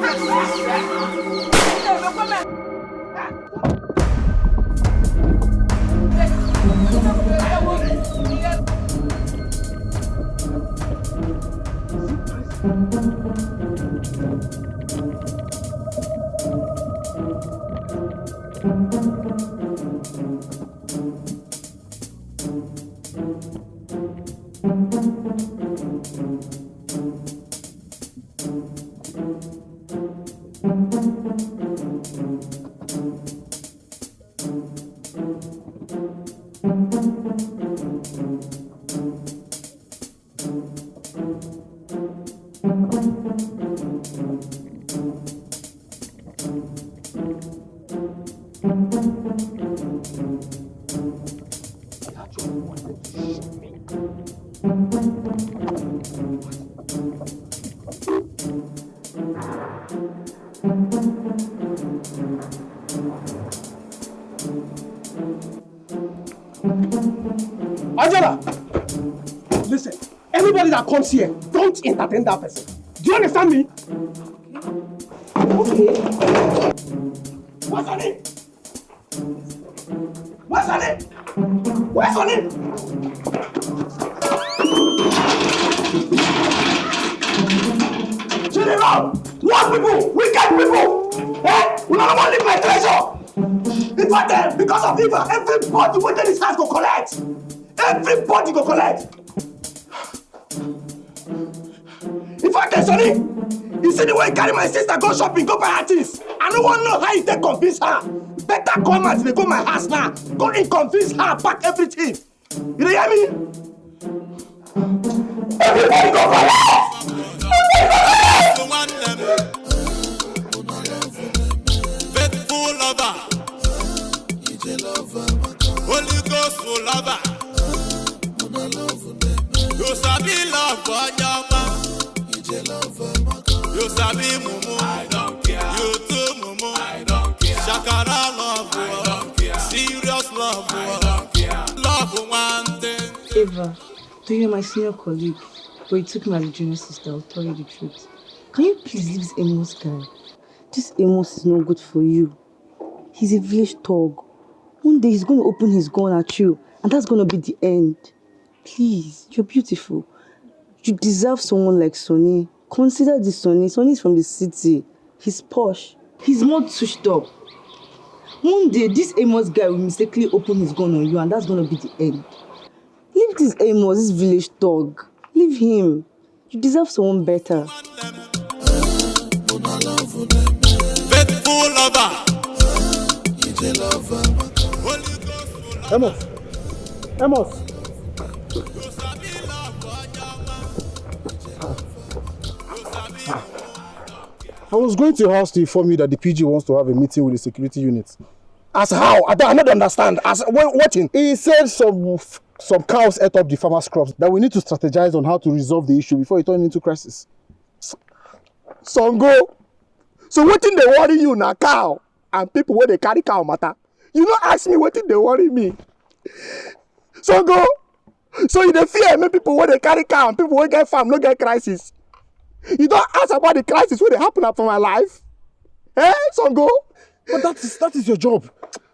Angela, listen. Anybody that comes here, don't entertain that person. Do you understand me? Okay. What's her name? Where's Sonny? Where's Sonny? General, what people? Wicked people! Eh? We don't want to leave my treasure! In fact, eh, because of evil, everybody within this house go collect! Everybody go collect! In fact, eh, Sonny, you see the way you carry my sister go shopping, go buy her things. I don't want to know how you take convince her. Better come out, they go my house now. Go and convince her, pack everything. You dey hear me? Everybody go for left! Faithful lover. Holy Ghost lover. You sabi love for your man. You sabi mumu. I don't care. You too mumu. I don't care. Shakara love. I don't care. Serious love. I don't care. Love one thing. Eva, though you're my senior colleague, but you took me as a junior sister, I'll tell you the truth. Can you please leave this Amos guy? This Amos is not good for you. He's a village thug. One day he's going to open his gun at you, and that's going to be the end. Please, you're beautiful. You deserve someone like Sonny. Consider this Sonny. Sonny is from the city. He's posh. He's more touched up. One day, this Amos guy will mistakenly open his gun on you, and that's going to be the end. Leave this Amos, this village thug. Leave him. You deserve someone better. Faithful lover. Amos. Amos. I was going to your house to inform you that the P G wants to have a meeting with the security unit. As how? I don't, I don't understand. As what, what in? He said some some cows ate up the farmer's crops, that we need to strategize on how to resolve the issue before it turn into crisis. Songo, so wetin dey worry you na cow and people wey dey carry cow matter? You no ask me wetin dey worry me. Songo, so you dey fear make people wey dey carry cow and people wey get farm no get crisis? You don ask about the crisis wey dey happen for my life? Eh, Songo? But that is, that is your job.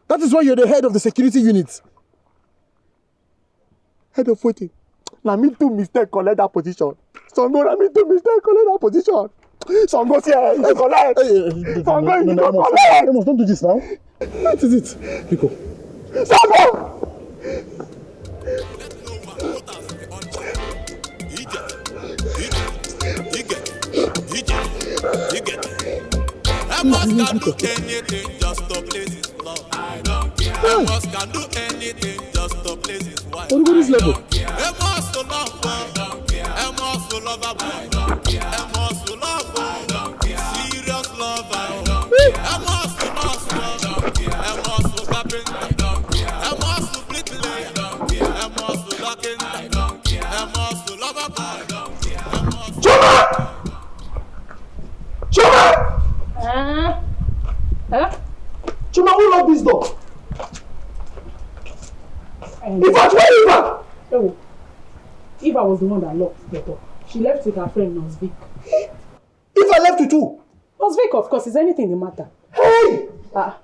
That is why you're the head of the security unit. Head of wetin? Na me do mistake collect that position. Songo, na me do mistake collect that position. Songo, see, eh, you collect. Hey, hey, hey, Songo, you go collect. Amos, don't do this now. What is it? Biko. Songo! Amos can do anything just to please his love. I don't care. Amos can do anything just to please his wife. What do you this level? Amos to love, I don't care. Amos to love, I don't care. Amos to love, I don't care. Serious love, I don't care. Amos to love, I don't care. Amos to carpenter, I don't care. Amos to bricklayer, I don't care. Amos to carpenter, I don't care. Amos to love, I don't care. Amos to Chuma! Chuma! Huh? Huh? Chuma, who locked this door? In fact, where is Eva? Oh. Eva was the one that locked the door. She left with her friend Nurse Vic. If I left with who? Nurse Vic, of course, is anything the matter? Hey! Ah,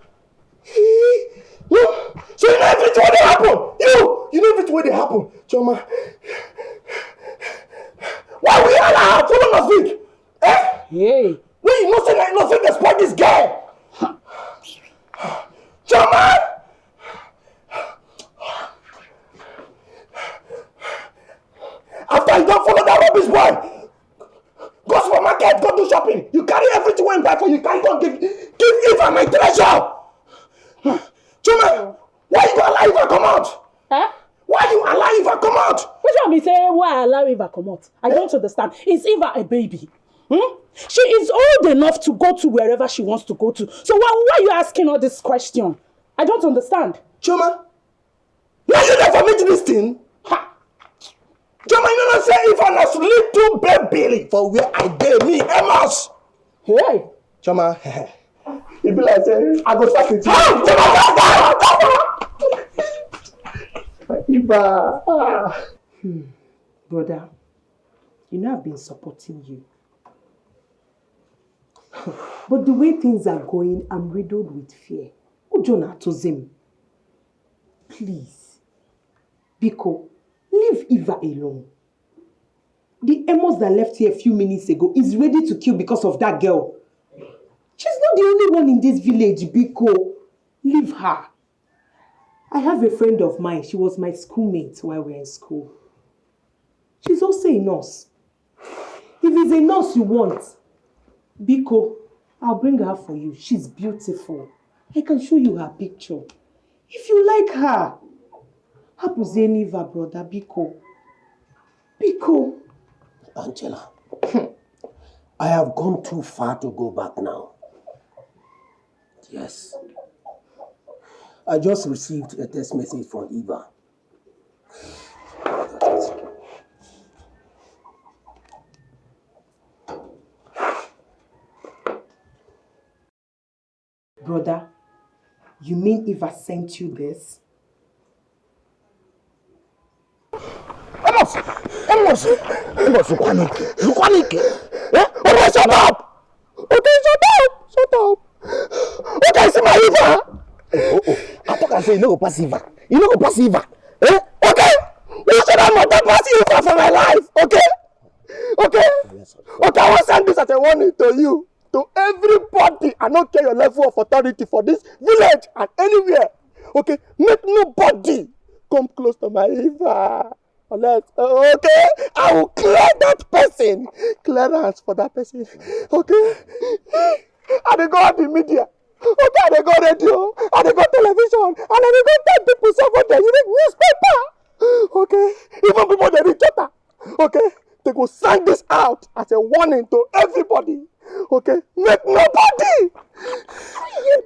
No! So you know everything wey dey happen? You! You know everything wey dey happen? Chioma, why we all are follow Nurse Vic? Eh? Hey, When you know say na Nurse Vic dey spoil this girl? Chioma! After you don follow that rubbish boy, go supermarket, go do shopping. You carry everything wey you buy for you, carry go give give Eva my treasure. Chioma, why you go allow Eva comot? Huh? Why you allow Eva comot? Which one be say why I allow Eva comot? I don't understand. Is Eva a baby? Hmm? She is old enough to go to wherever she wants to go to. So why, why are you asking all this question? I don't understand. Chioma, now you never meet this thing. Ha! Chioma, you know say if I was little baby for where I dey, me, Amos. Hey, Chioma, e be like say I go start with you. Ah, Chioma, stop, stop, stop, stop. Eva. Ah. Brother, you know I've been supporting you. But the way things are going, I'm riddled with fear. Ujona Tozim, please, Biko, leave Eva alone. The Amos that left here a few minutes ago is ready to kill because of that girl. She's not the only one in this village, Biko. Leave her. I have a friend of mine. She was my schoolmate while we were in school. She's also a nurse. If it's a nurse you want, Biko, I'll bring her for you. She's beautiful. I can show you her picture. If you like her, hapụzie Eva, brother, Biko. Biko. Angela, I have gone too far to go back now. Yes. I just received a text message from Eva. Brother, you mean Eva sent you this? Amos! Amos! Amos! Zukwanike! Zukwanike! Eh? Okay, shut up! Okay, shut up! Shut up! Okay, see my Eva! Oh, oh. I talk and say you no go pass Eva. You no go pass Eva. Eh? Okay? You should have not pass Eva for my life, okay? Okay? Okay, I wan send this as a warning to you. To everybody, I no care your level of authority for this village and anywhere. Okay, make nobody come close to my Eva. Unless, okay, I will clear that person. Clearance for that person. Okay? I dey go on the media. Okay, I dey go radio. I dey go television. And I dey go tell people say what they read newspaper. Okay? Even people they read Twitter. Okay? They go send this out as a warning to everybody. Okay? Make nobody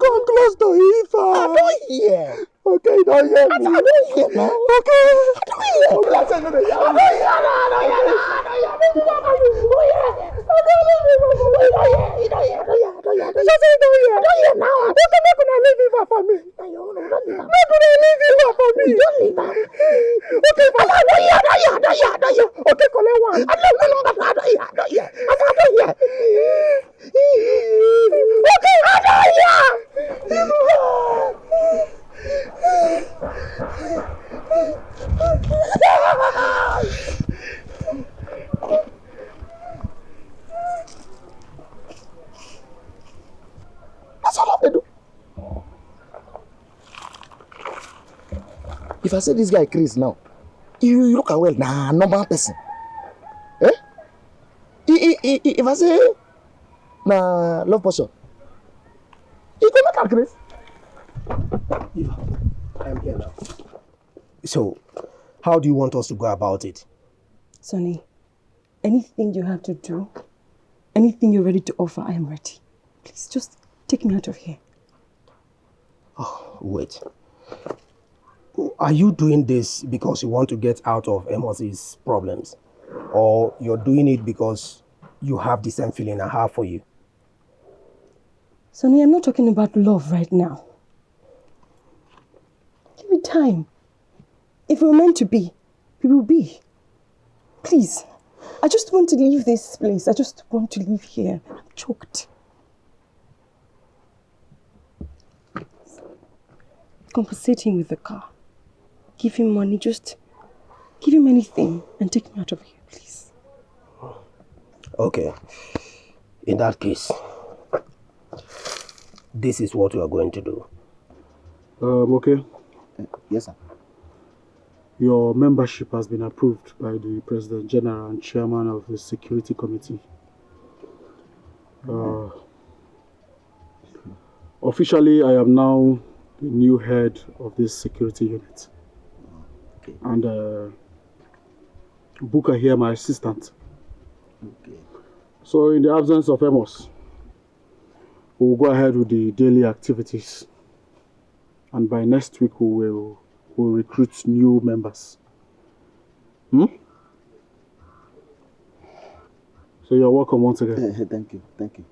come close to Eva. I don't hear. Okay, you don't hear me. I don't hear now. Okay. I don't hear. Okay, I say no dey hear. I don't hear. I don't hear. I don't hear. I don't hear. I don't hear. I don't hear. I don't hear. I don't hear. I don't hear now. Okay, make una leave Eva for me. Make una leave Eva for me. You don't leave her. Okay, fine. I don't hear. I don't hear. I don't hear. I don't hear. Okay, collect one. I don't know. I don't hear. I don't hear. I don't hear. Okay, I don't hear. That's all I do. If I say this guy Chris now, you, you look am well, na normal person. Eh? I, I, I, I- if I say na love potion, you go make am Chris. I'm here now. So, how do you want us to go about it? Sonny, anything you have to do, anything you're ready to offer, I am ready. Please just take me out of here. Wait. Are you doing this because you want to get out of Amos's problems? Or you're doing it because you have the same feeling I have for you? Sonny, I'm not talking about love right now. Give it time. If we were meant to be, we will be. Please, I just want to leave this place. I just want to leave here. I'm choked. Compensate him with the car. Give him money. Just give him anything and take me out of here, please. Okay. In that case, this is what we are going to do. Um, okay. Yes, sir. Your membership has been approved by the President General and Chairman of the Security Committee. Uh, officially, I am now the new head of this security unit. Okay. And uh, Booker here, my assistant. Okay. So, in the absence of Amos, we will go ahead with the daily activities. And by next week, we will we'll recruit new members. Hmm? So you're welcome once again. Thank you. Thank you.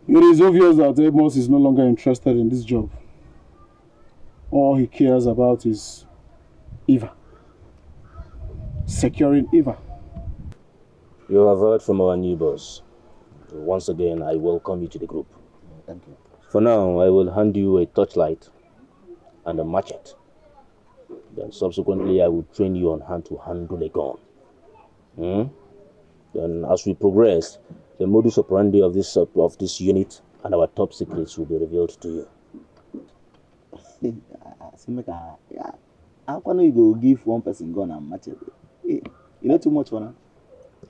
It is obvious that Amos is no longer interested in this job. All he cares about is Eva. Securing Eva. You have heard from our new boss. Once again, I welcome you to the group. Thank you. For now, I will hand you a torchlight and a machete. Then subsequently, I will train you on how to handle a gun. Hmm? Then, as we progress, the modus operandi of this of this unit and our top secrets will be revealed to you. See, make I, yeah. How can you go give one person gun and machete? Eh, you know too much for now.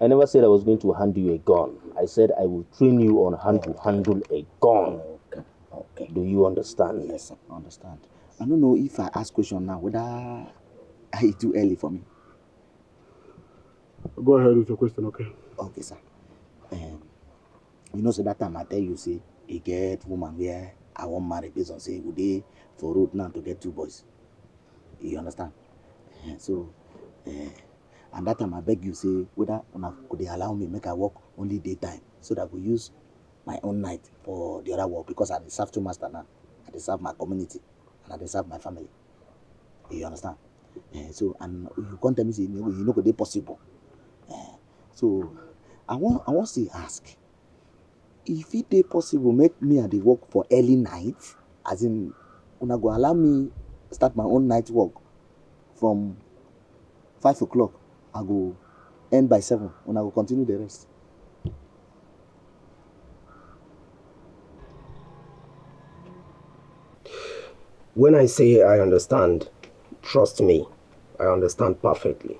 I never said I was going to hand you a gun. I said I will train you on how to handle a gun. Okay. Okay. Do you understand? Yes, I understand. I don't know if I ask question now whether it too early for me. Go ahead with your question, okay? Okay, sir. Um, you know, so that time I tell you, say, he get woman where I want marry based on say we dey for road now to get two boys. You understand? Eh, so, uh, and that time I beg you, say, whether una could they allow me make I work only daytime so that I go use my own night for the other work because I dey serve two master now. I dey serve my community and I dey serve my family. You understand? Eh, so, and you come tell me say you no go dey possible. Eh, so, I wan I wan still ask if e dey possible make me I dey work for early night, as in una go allow me start my own night work from five o'clock, I go end by seven, una go continue the rest. When I say I understand, trust me, I understand perfectly.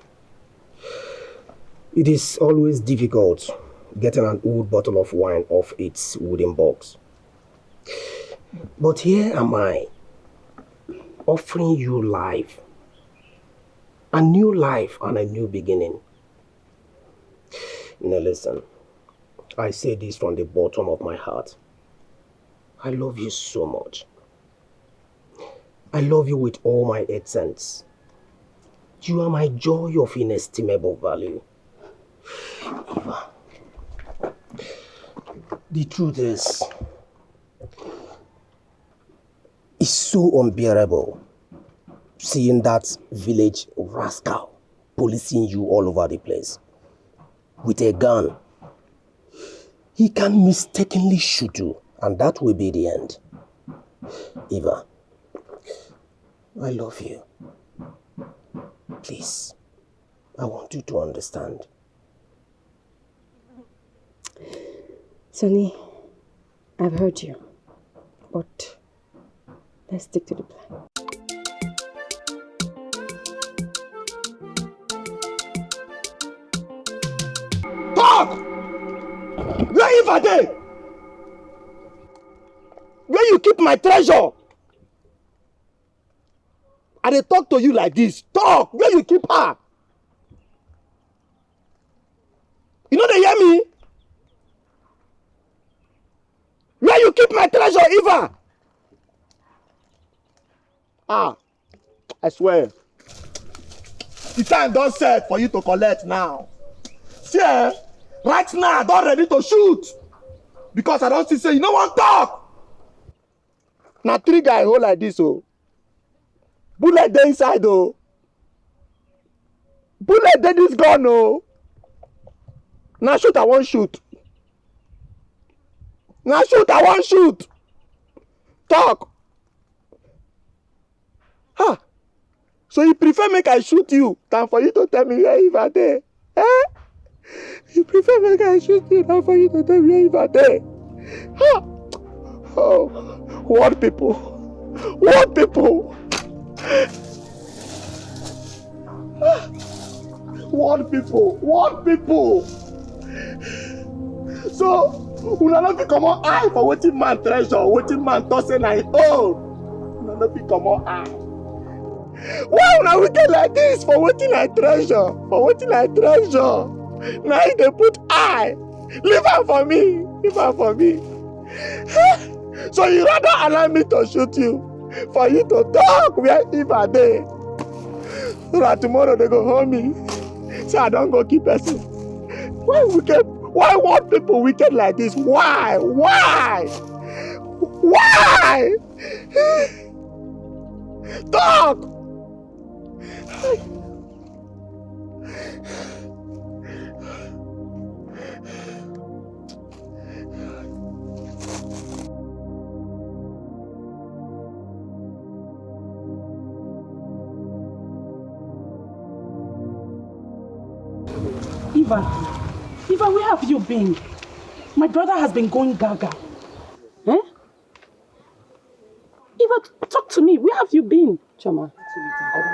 It is always difficult getting an old bottle of wine off its wooden box. But here am I, offering you life, a new life and a new beginning. Now listen, I say this from the bottom of my heart. I love you so much. I love you with all my essence. You are my joy of inestimable value. Eva, the truth is, it's so unbearable seeing that village rascal policing you all over the place with a gun. He can mistakenly shoot you, and that will be the end. Eva, I love you. Please, I want you to understand. Sonny, I've heard you, but let's stick to the plan. Talk! Where Eva dey? Where you keep my treasure? I dey talk to you like this. Talk! Where you keep her? You no dey hear me? Where you keep my treasure, Eva? Ah, I swear. The time don set for you to collect now. See, eh, right now I don ready to shoot because I don see say you no wan talk. Na trigger I hold like this o. Bullet dey inside o. Bullet dey this gun o. Na shoot I wan shoot. Na shoot I wan shoot. Talk. Ha! So you prefer make I shoot you than for you to tell me where Eva dey? Eh? You prefer make I shoot you than for you to tell me where Eva dey? Ha! Oh, what people? What people? What people? What people? So, una no fit comot eye for wetin man treasure, wetin man talk say na him own. Una no fit comot eye. Why una wicked like this? For wetin I treasure, for wetin I treasure, na him dey put eye. Leave am for me, leave am for me. So you rather allow me to shoot you, for you to talk where Eva dey. So that tomorrow they go hold me. So I don't go keep person. Why wicked? Why what people wicked like this? Why? Why? Why? Talk! Eva, Eva, where have you been? My brother has been going gaga. Eh? Eva, talk to me. Where have you been? Choma,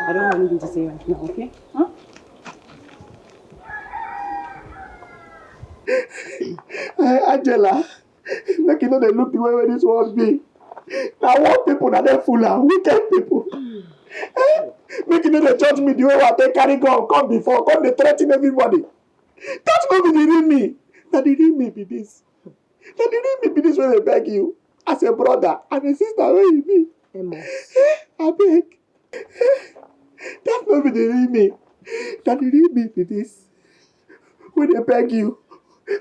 I don't want anything to say right now, okay? Huh? Eh, Angela, make you no dey look the way wey this world be. Na what people na dey fool am, wicked people. Eh, make you no dey judge me the way wey I take carry gun come before, come dey threaten everybody. That no be the real me. Na the real me be this. Na the real me be this wey dey beg you as a brother and a sister wey you be. Amos. Eh, abeg. Eh, that no be the real me. Na the real me be this. Wey dey beg you,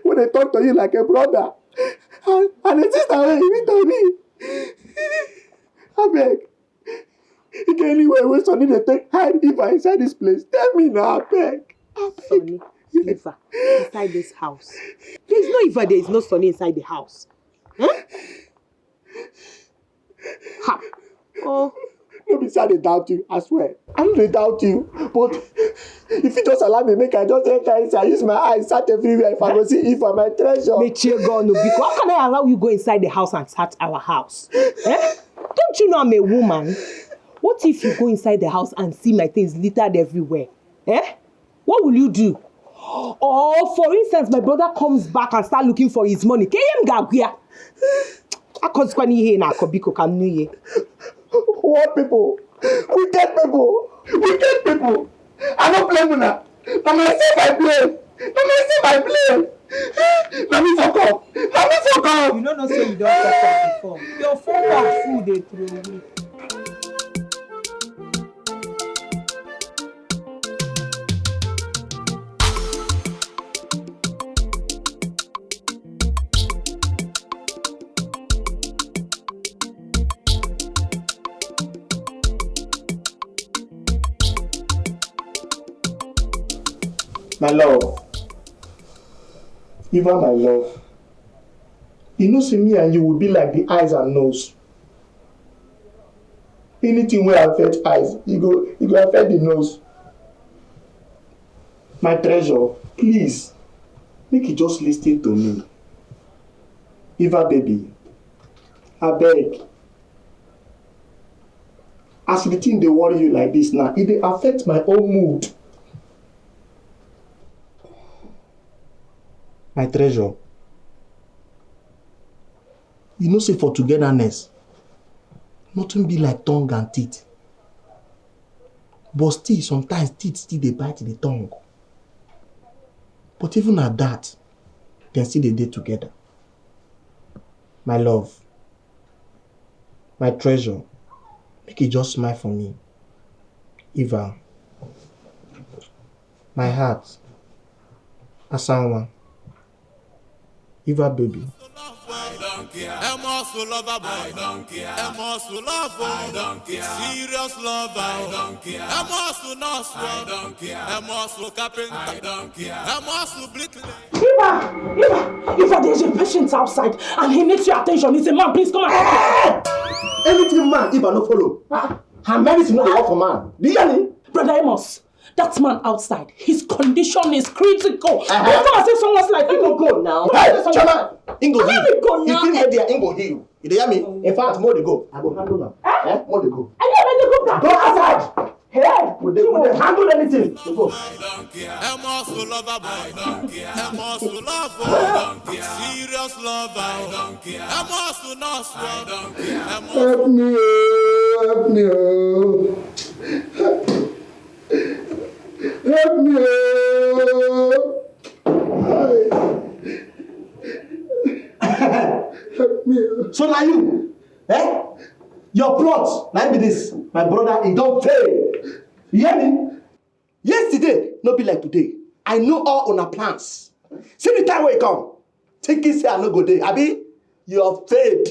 wey dey talk to you like a brother and, and a sister wey you be to me. Abeg. E get anywhere wey Sonny dey take hide Eva inside this place? Tell me na, abeg. Abeg. Sonny, Eva, inside this house. There is no Eva, there is no Sonny inside the house. Eh? Ha! Oh. No be say I dey doubt you, I swear. I no dey doubt you, but if you just allow me, make I just enter inside, use my eyes search everywhere. If I go see Eva, my treasure. Mechie gun, no, because how can I allow you go inside the house and search our house? Eh? Don't you know I'm a woman? What if you go inside the house and see my things littered everywhere? Eh? What will you do? Or, for instance, my brother comes back and start looking for his money. Ke ihe m ga-agwa ya? Akọzikwana ihe na akọ, biko, ka m nụ ihe. What people? Wicked people! Wicked people! I no blame una. Na myself I blame. Na myself I blame. Na me fuck up. Na me fuck up. You no know say you don fuck up before. Your fuck up full dey throw away. My love, Eva, my love, you know say me and you will be like the eyes and nose. Anything wey affect eyes, e go, e go affect the nose. My treasure, please, make you just listen to me. Eva baby, abeg. As the thing dey worry you like this now, e dey affect my own mood. My treasure, you know say for togetherness, nothing be like tongue and teeth. But still, sometimes teeth still dey bite the tongue. But even at that, dem still dey dey together. My love, my treasure, make you just smile for me. Eva, my heart, Asanwa, Eva baby. Amos lover boy. Amos love. Serious lover. Amos no swap. Amos carpenter. Amos bricklayer. Iba! Iba! Iba, there's a patient outside and he needs your attention. He's a man. Please come and help him. Anything man, Iba no follow. Ah, her medicine no dey work for man. Do you hear me? Brother Amos, that man outside, his condition is critical. Uh-huh. Come and say someone's like, he go go now. Hey, Chama, he go heal. He go now. If he dey there, he go heal. You dey hear me? In fact, more dey go. I go handle am. Eh? Eh? More dey go. Are you a medical practitioner? Go outside. Hey, we dey, we dey handle anything. We go. Amos lover boy. Amos love. Serious lover. Amos no swap. Help me, oh, help me, oh. Help me, oh. Hi. Help me, oh. So now you, eh? Your plot, like be this, my brother, it don't fail. You hear me? Yesterday, no be like today. I know all una plans. See the time wey e come. Thinking say I no go dey. Abi, you have failed.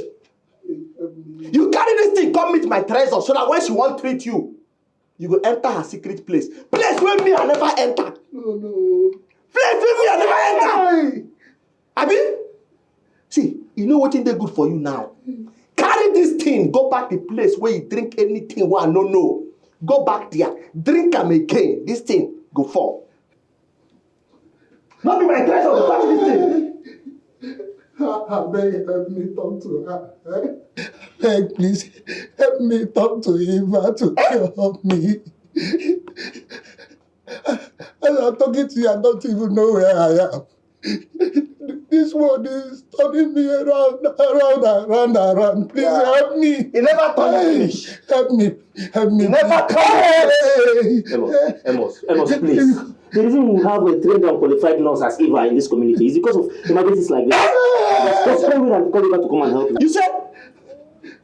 You carry this thing come meet my treasure so that when she wan treat you, you go enter her secret place. Place wey me I never enter. No, no. Place wey me I never enter. Hey! Abi? See, you know wetin dey good for you now. Carry this thing, go back the place where you drink anything wey I no know. Go back there, drink am again. This thing go fall. No be my treasure to touch this thing. Abeg, help me talk to her. Eh? Beg, please, help me talk to Eva to help me. As I'm talking to you, I don't even know where I am. This world is turning me around, around, around, around. Please help me. He never turn you finish. Help me. Help me. He never turn you finish. Hey. Amos, Amos, Amos, please. The reason we have a trained and qualified nurse as Eva in this community is because of emergencies like this. Just call me and call Eva to come and help me. You said?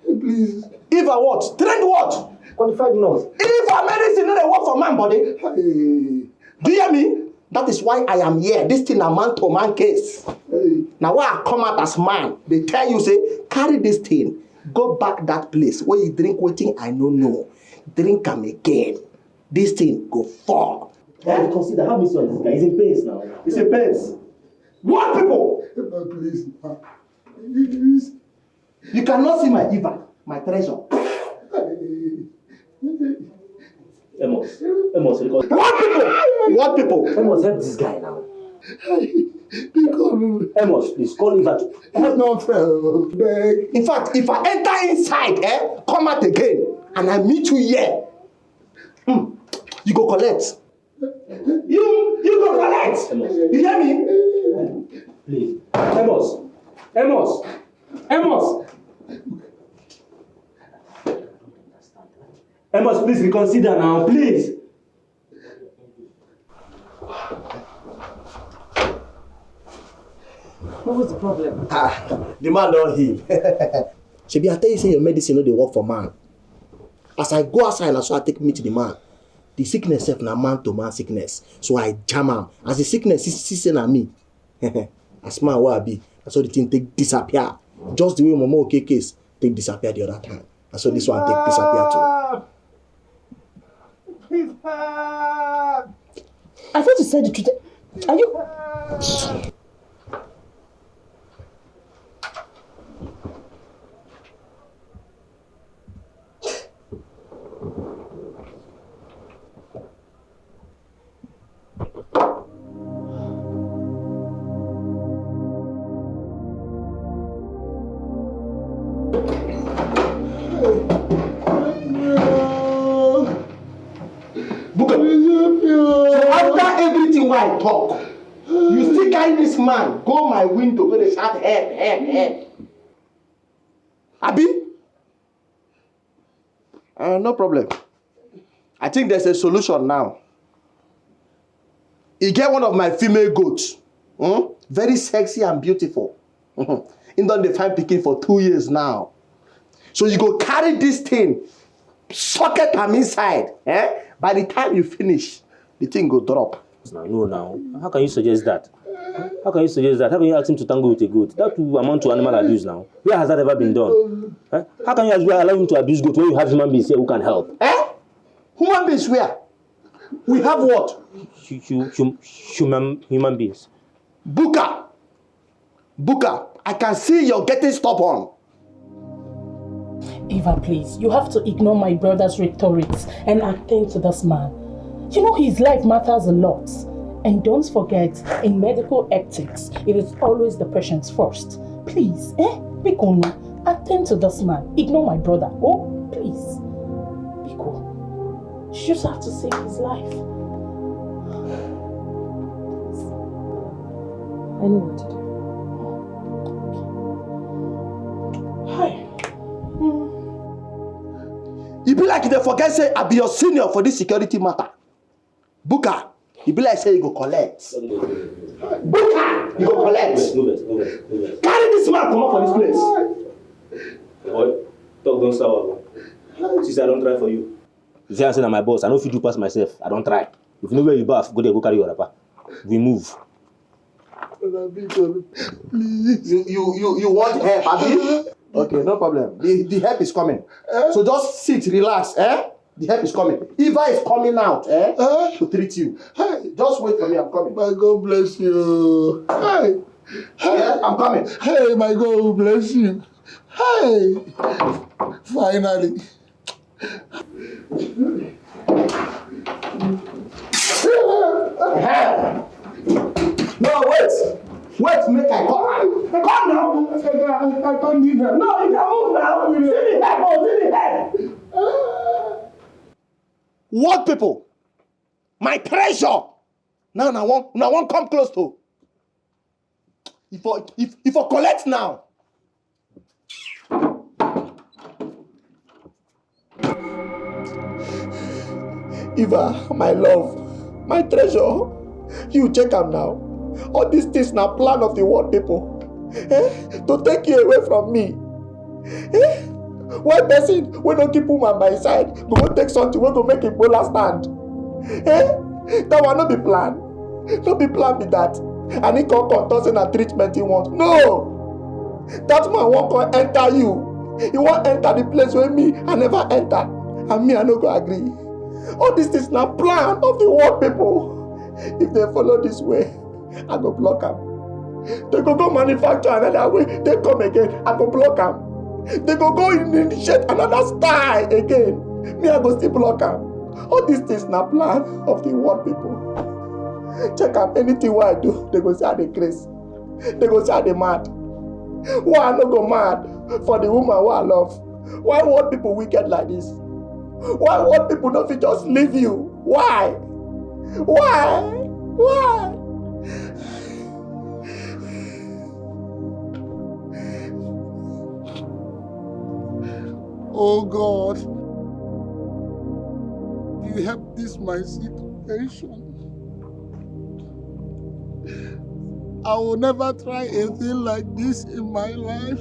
Please. Eva what? Trained what? Qualified nurse. Eva medicine no dey work for man body. Hey. Do you hear me? That is why I am here. This thing na man to man case. Hey. Now why I come out as man, they tell you say, carry this thing, go back that place where you drink wetin I no know. Drink am again. This thing go fall. Eh? Consider how this one is. He's in pains now. He's in pains. What people? Please. Please. You cannot see my Eva, my treasure. Amos, Amos, what people? What people? Amos, help this guy now. Amos, please call Eva. It's not fair. Beg. In fact, if I enter inside, eh, come out again, and I meet you here, hmm, you go collect. You, you go collect. Amos. You hear me? Please. Amos. Amos. Amos. Amos, please reconsider now, please. What was the problem? Ah, the man don heal. Shebi I tell you say your medicine no dey work for man. As I go outside, na so I take meet the man. The sickness sef na man to man sickness. So I jam am. As the sickness see, see say na me. As man wey I be, na so the thing take disappear. Just the way Momo Oke case take disappear the other time. Na so this one take disappear too. I thought you said the truth. Are you? Buka. So after everything wey I talk, you still carry this man go my window wey dey shout help, help, help. Abi? Uh, no problem. I think there's a solution now. E get one of my female goats, hmm? Very sexy and beautiful. He don dey find pikin for two years now. So you go carry this thing, socket am inside. Eh? By the time you finish, the thing go drop. Now, no, now. How can you suggest that? How can you suggest that? How can you ask him to tango with a goat? That will amount to animal abuse now. Where has that ever been done? Eh? How can you as well allow him to abuse goat when you have human beings here who can help? Eh? Human beings where? We have what? Hu- hu- hum- human human beings. Buka. Buka, I can see you're getting stubborn. Eva, please, you have to ignore my brother's rhetorics and attend to this man. You know his life matters a lot. And don't forget, in medical ethics, it is always the patient first. Please, eh? Biko, attend to this man. Ignore my brother. Oh, please. Biko. She just have to save his life. I know what to do. Hi. E be like you dey forget say I be your senior for this security matter. Buka, e be like say you go collect. Buka, you go collect. No vex, no vex, no vex. Carry this man comot for this place. Boy, talk don sour. Since I don try for you. You see, I say na my boss. I no fit do pass myself. I don try. If you know where you baff, go there, go carry your wrapper. We move. Please. You you you you want help, abi? Okay, no problem. The the help is coming. Eh? So just sit, relax, eh? The help is coming. Eva is coming out, eh? Eh? To treat you. Hey. Just wait for me, I'm coming. My God bless you. Hey. Hey. Yeah, I'm coming. Hey, my God bless you. Hey. Finally. No, wait. Wait, make I come. Come now. I, I, I can't leave her. No, you can move now. See the head, oh, see the head. What people? My treasure. Now, now, one, now, one come close to. If I, if, if I collect now. Eva, my love, my treasure, you check am now. All these things na plan of the world people. Eh? To take you away from me. Eh? Why person wey no keep woman by his side go go take something wey go make him bola stand? Eh? That one no be plan. No be plan be that. And he come come talk say na treatment he want. No! That man wan come enter you. He wan enter the place wey me I never enter. And me I no go agree. All these things na plan of the world people. If they follow this way, I go block am. They go go manufacture another way. They come again, I go block am. They go go initiate another style again. Me I go still block am. All these things na plan of the world people. Check am, anything wey I do, they go say I dey craze. They go say I dey mad. Why I no go mad for the woman wey I love? Why world people wicked like this? Why world people no fit just leave you? Why? Why? Why? Oh God, you help this my situation. I will never try a thing like this in my life.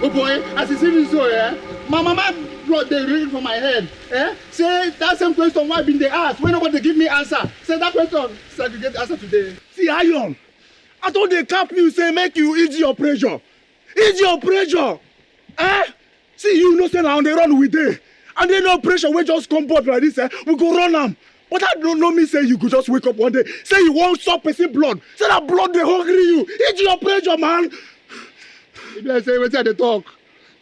Oh boy, as you see me so, eh? My mama blood dey rain for my head. Eh? Say that same question why I been dey ask, when nobody give me answer. Say that question, segregate answer today. See, Iron, I told the cap you say make you ease your pressure. Ease your pressure. Eh? See, you know say na on the run we dey. And then no pressure wey just come board like this, eh? We go run am. But I don't know me say you go just wake up one day. Say you wan suck person blood. Say that blood dey hungry you. Ease your pressure, man. If I say wetin I dey talk.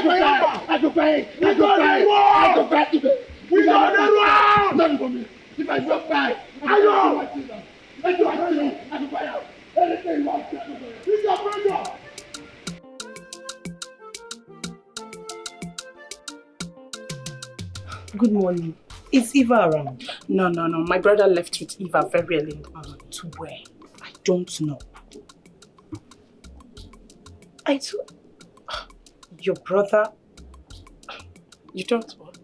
I go buy, I go buy, I go buy, I go buy today. We go dey run. Nothing for me. If I don't buy, I don't want you now. Let you have you. I go buy out. Anything you want, I go buy. It's your pleasure. Good morning. Is Eva around? No, no, no. My brother left with Eva very early in the morning. To where? I don't know. I told your brother. You don't what?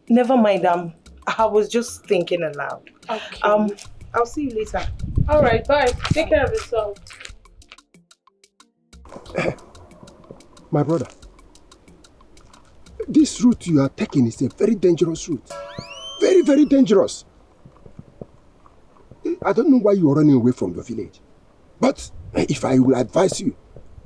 Never mind. Um, I was just thinking aloud. Okay. Um, I'll see you later. All right. Bye. Take care of yourself. My brother, this route you are taking is a very dangerous route. Very, very dangerous. I don't know why you are running away from your village. But if I will advise you,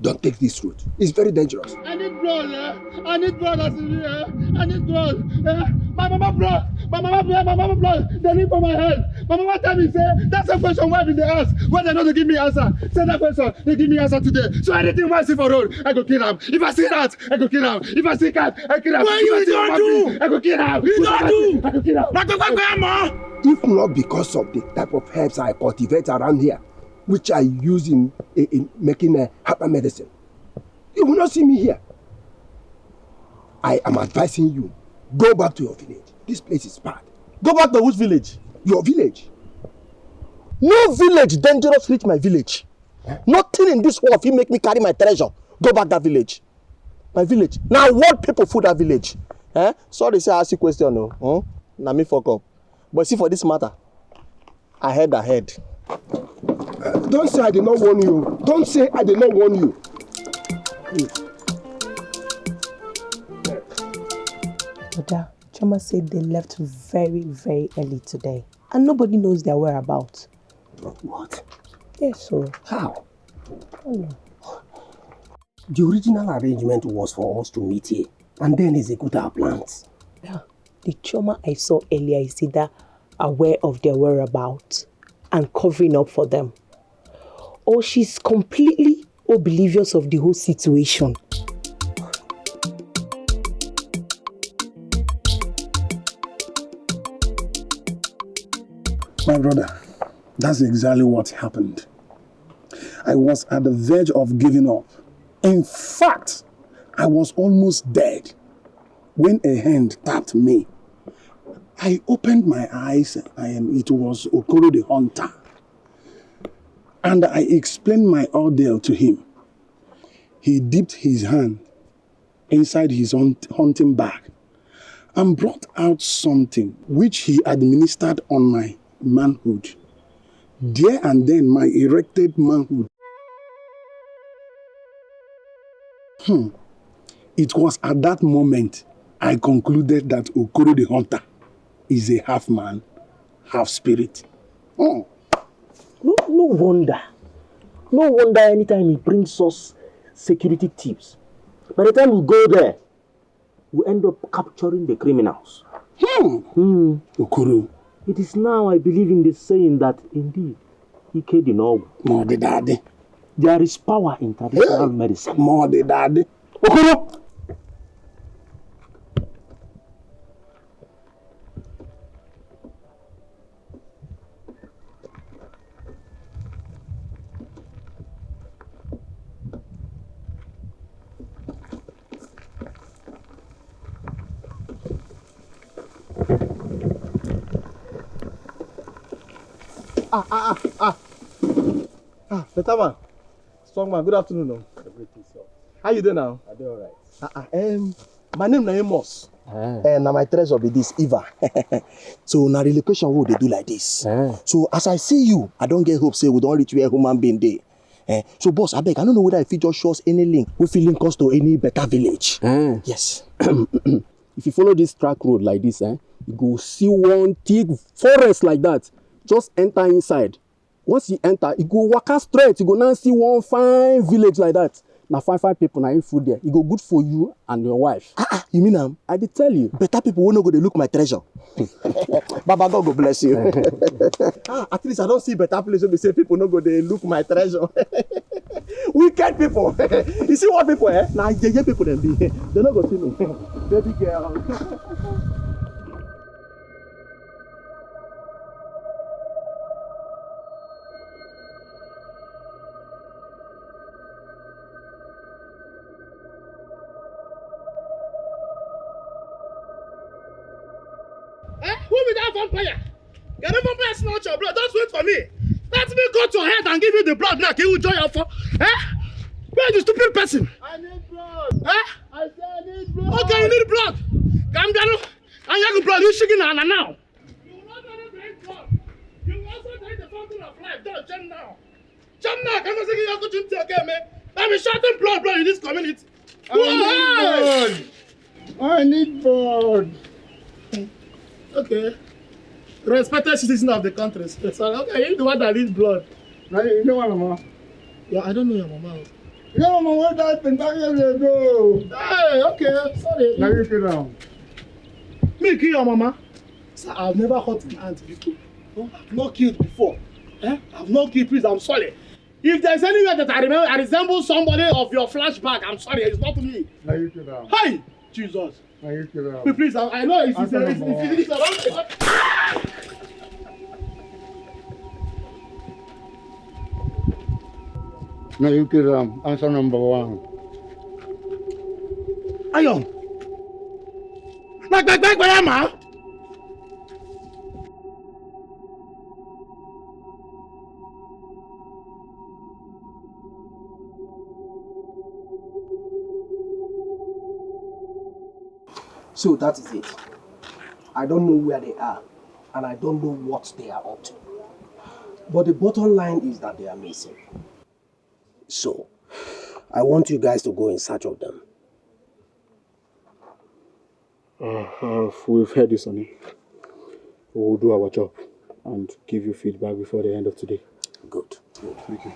don't take this route. It's very dangerous. I need blood, eh? I need blood as in here. I need blood. Eh? My mama blood. My mama blood. My mama blood. They need for my head. My mama tell me say that's a question why did they ask? Why they not give me answer? Say that question. They give me answer today. So anything I see for road, I go kill him. If I see rat, I go kill him. If I see cat, I kill him. Why you don't do? I go kill him. You don't do. I go kill him. If not because of the type of herbs I cultivate around here, which I use in, in, in making a herbal medicine, you will not see me here. I am advising you, go back to your village. This place is bad. Go back to which village? Your village. No village dangerous reach my village. Nothing in this world fit make me carry my treasure go back that village. My village. Now what people food that village? Eh? Sorry, say I ask you question. No, hmm? Now me fuck up. But see for this matter, I head ahead. Uh, don't say I did not warn you. Don't say I did not warn you. Oda, Choma said they left very, very early today, and nobody knows their whereabouts. What? Yes, sir. How? Oh, no. The original arrangement was for us to meet here and then execute our plans. Yeah. The Choma I saw earlier is either aware of their whereabouts and covering up for them, or she's completely oblivious of the whole situation. My brother, that's exactly what happened. I was at the verge of giving up. In fact, I was almost dead when a hand tapped me. I opened my eyes and it was Okoro the hunter. And I explained my ordeal to him. He dipped his hand inside his hunting bag and brought out something which he administered on my manhood. There and then, my erected manhood. Hmm. It was at that moment I concluded that Okoro the hunter is a half man, half spirit. Oh. No, no wonder. No wonder anytime he brings us security tips, by the time we go there, we end up capturing the criminals. Hmm. Hmm. Okoro. It is now I believe in the saying that indeed, Ike dị n'ọgwụ. Ma ọ dị dadị. There is power in traditional medicine. Ma ọ dị dadị. Okoro! Ah, ah, ah, ah. Ah, better man. Strong man, good afternoon. No. Everything, sir. How you doing now? I do all right. Ah, ah, um, my name na Amos. Eh. Eh, na my treasure be this, Eva. So na relocation we dey do like this. Eh. So as I see you, I don't get hope say we don't reach where human being dey. Eh, so boss, I beg, I don't know whether if you just show us any link. We fit link us to any better village. Eh. Yes. If you follow this track road like this, eh, you go see one thick forest like that. Just enter inside. Once you enter, you go waka straight, you go now see one fine village like that. Na fine fine people na im full there. E go good for you and your wife. Ah, ah, you mean am? I dey tell you. Better people wey no go dey look my treasure. Baba God go bless you. Ah, at least I don see better place wey be say people no go dey look my treasure. Wicked people. You see what people, eh? Na yeye people dem be. They no go see me. Baby girl. Eh? Who be that vampire? Get the vampire, snatch your blood. Just wait for me. Let me cut your head and give you the blood now. Can you join your phone? Eh? Where is the stupid person? I need blood. Eh? I say I need blood. Okay, you need blood. Calm down. And you blood. You shaking now, now. You will not only drink blood. You will also drink the fountain of life. Don't jump now. Jump now. Can you see you go to okay, man? Let me shouting blood, blood in this community. I need blood. I need blood. Okay. Respected citizen of the country. Sorry. Okay, you the one that need blood. Now you know what, mama? Yeah, I don't know your mama. You know, mama, what happened five years ago? Hey, okay, sorry. Now you sit down. Me kill your mama? Sir, I've never hurt an ant before. No, I've not killed before. Eh? I've not killed, please, I'm sorry. If there's anywhere that I remember, I resemble somebody of your flashback, I'm sorry, it's not me. Now you sit down. Hey! Jesus. Now you sit down. Please, please, I, I know it's, it's, it's, it's, it's, it's, it's, Now you kill am. Answer number one. Ayo. Na gbegbe gbere ma. So that is it. I don't know where they are, and I don't know what they are up to. But the bottom line is that they are missing. So, I want you guys to go in search of them. Uh, uh, we've heard this, Sonny. We will do our job and give you feedback before the end of today. Good. Good. Thank you.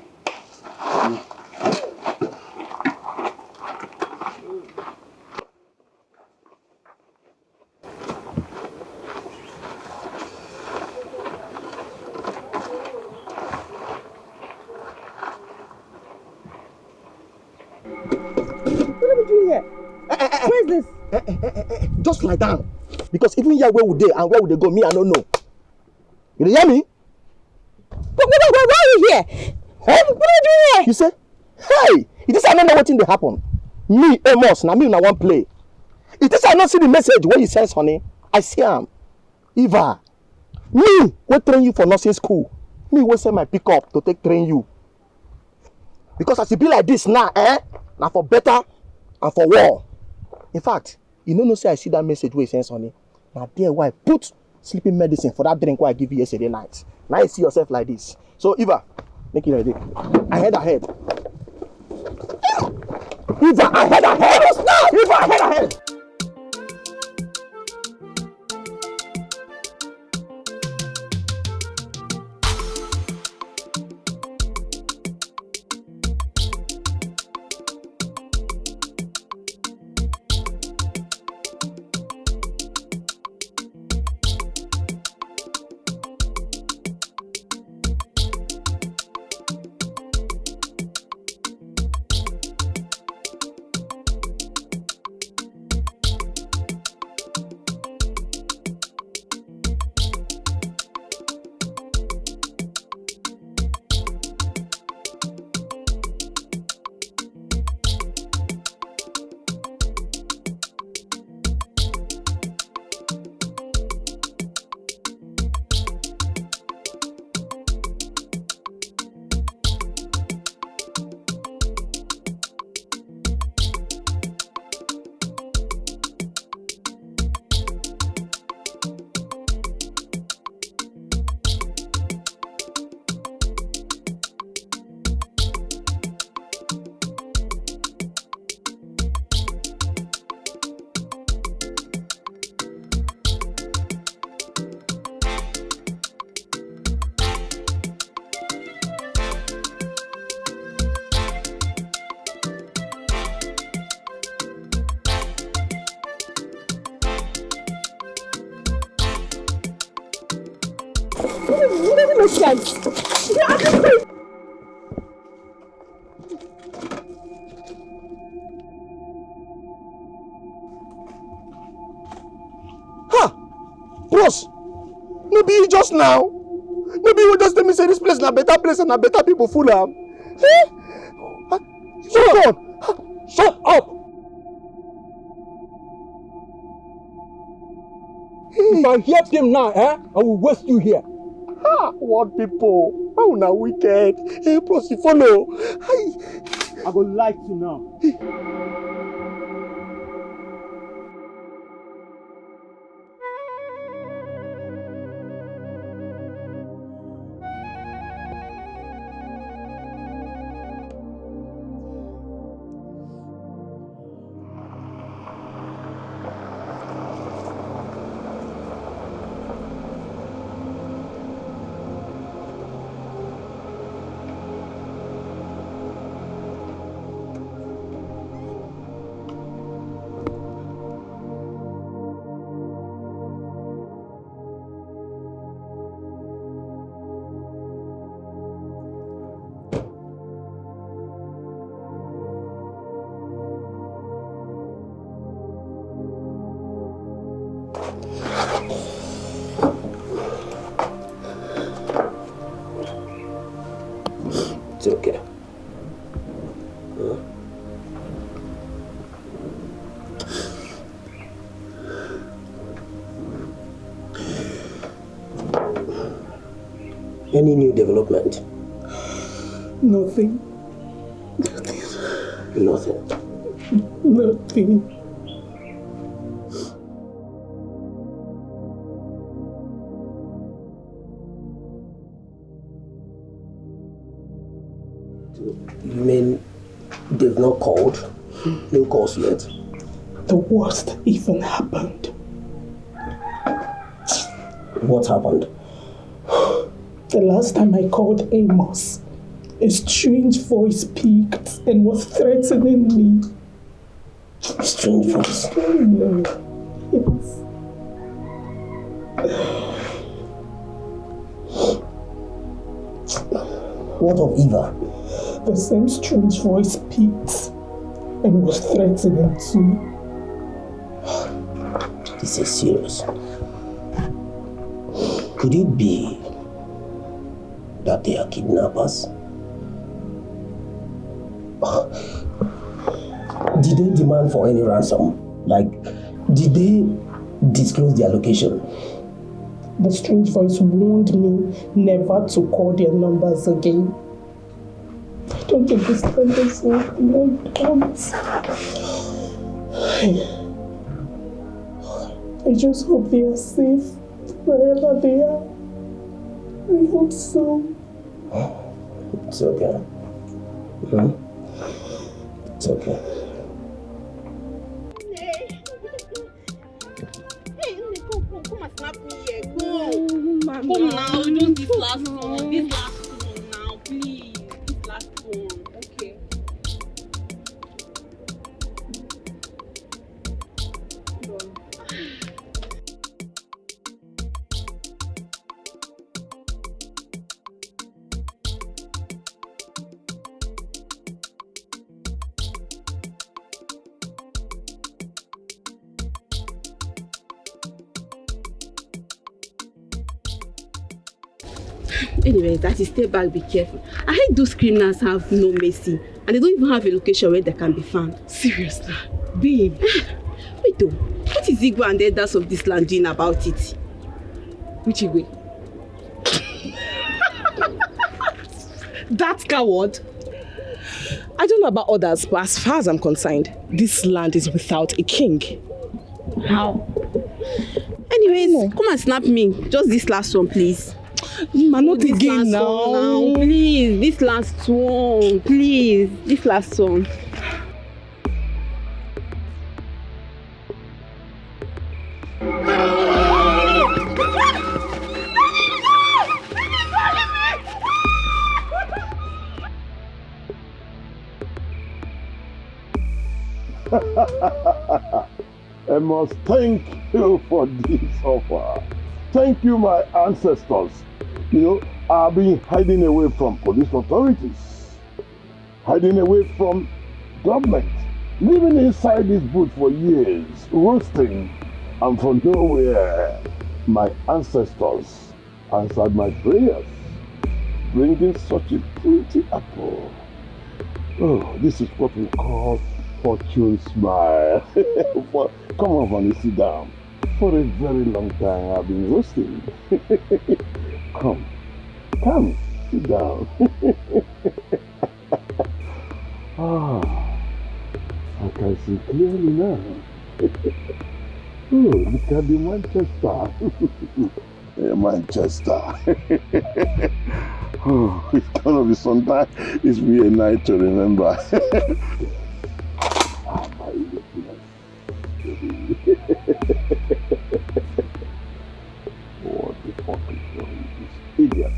What are we doing here? Eh, eh, eh, eh. Where is this? Eh, eh, eh, eh, eh. Just lie down. Because even here where we dey and where we dey go, me, I no know. You dey hear me? But why, why, why are you here? Eh? What are you doing here? You say, hey, it is I no know wetin dey happen. Me, Amos, na me una wan play. It is I no see the message wey you send, Sonny. I see am. Eva, me wey train you for nursing school, me wey send my pickup to take train you. Because as e be like this now, eh, na for better and for war. In fact, you no know say I see that message wey you send, Sonny. Na there why I put sleeping medicine for that drink wey I give you yesterday night. Now you see yourself like this. So, Eva, make it ready. Ahead, ahead. Eva, ahead, ahead. Eva, ahead, ahead. It doesn't make sense. They are just Ha! Bros, no be you just now? No be you just tell me say this place na better place and na better people full am? Eh? Ah, shut up! Shut up! If I hear them now, eh, I will waste you here. Ha! What people? How na wicked? Eh, bros, you follow? Hi. I go light you now. It's okay. Huh? Any new development? Nothing. Nothing. Nothing. You mean they've not called? No calls yet? The worst even happened. What happened? The last time I called Amos, a strange voice peaked and was threatening me. Strange voice. Yes. What of Eva? The same strange voice peaked and was threatening too. This is serious. Could it be that they are kidnappers? Did they demand for any ransom? Like, did they disclose their location? The strange voice warned me never to call their numbers again. I don't understand this whole thing. I don't. I just hope they are safe wherever they are. I hope so. It's okay. Hmm? It's okay. Hey, come, come, come and snap me here. Come. Come now, do this last one. This last one now, please. This last one. Okay. Hold on. Anyways, as you stay back, be careful. I heard those criminals have no mercy, and they don't even have a location where they can be found. Seriously? Babe. Wait though, what is Igwe and the elders of this land doing about it? Which Igwe? That coward? I don't know about others, but as far as I'm concerned, this land is without a king. How? Anyways, come and snap me. Just this last one, please. Ma, not this again last now. One now. Please, this last one, please. This last one. I must thank you for this offer. Thank you, my ancestors. You know, I've been hiding away from police authorities, hiding away from government, living inside this bush for years, roasting, and from nowhere, my ancestors answered my prayers, bringing such a pretty apple. Oh, this is what we call fortune smile. For, come on, Vanny, sit down. For a very long time, I've been roasting. Come, come, sit down. Ah, I can see clearly now. Oh, look at the Manchester. Eh, Manchester. Oh, it's gonna be some time. It's be a night to remember. Ah, my goodness. What the fuck is wrong with this idiot?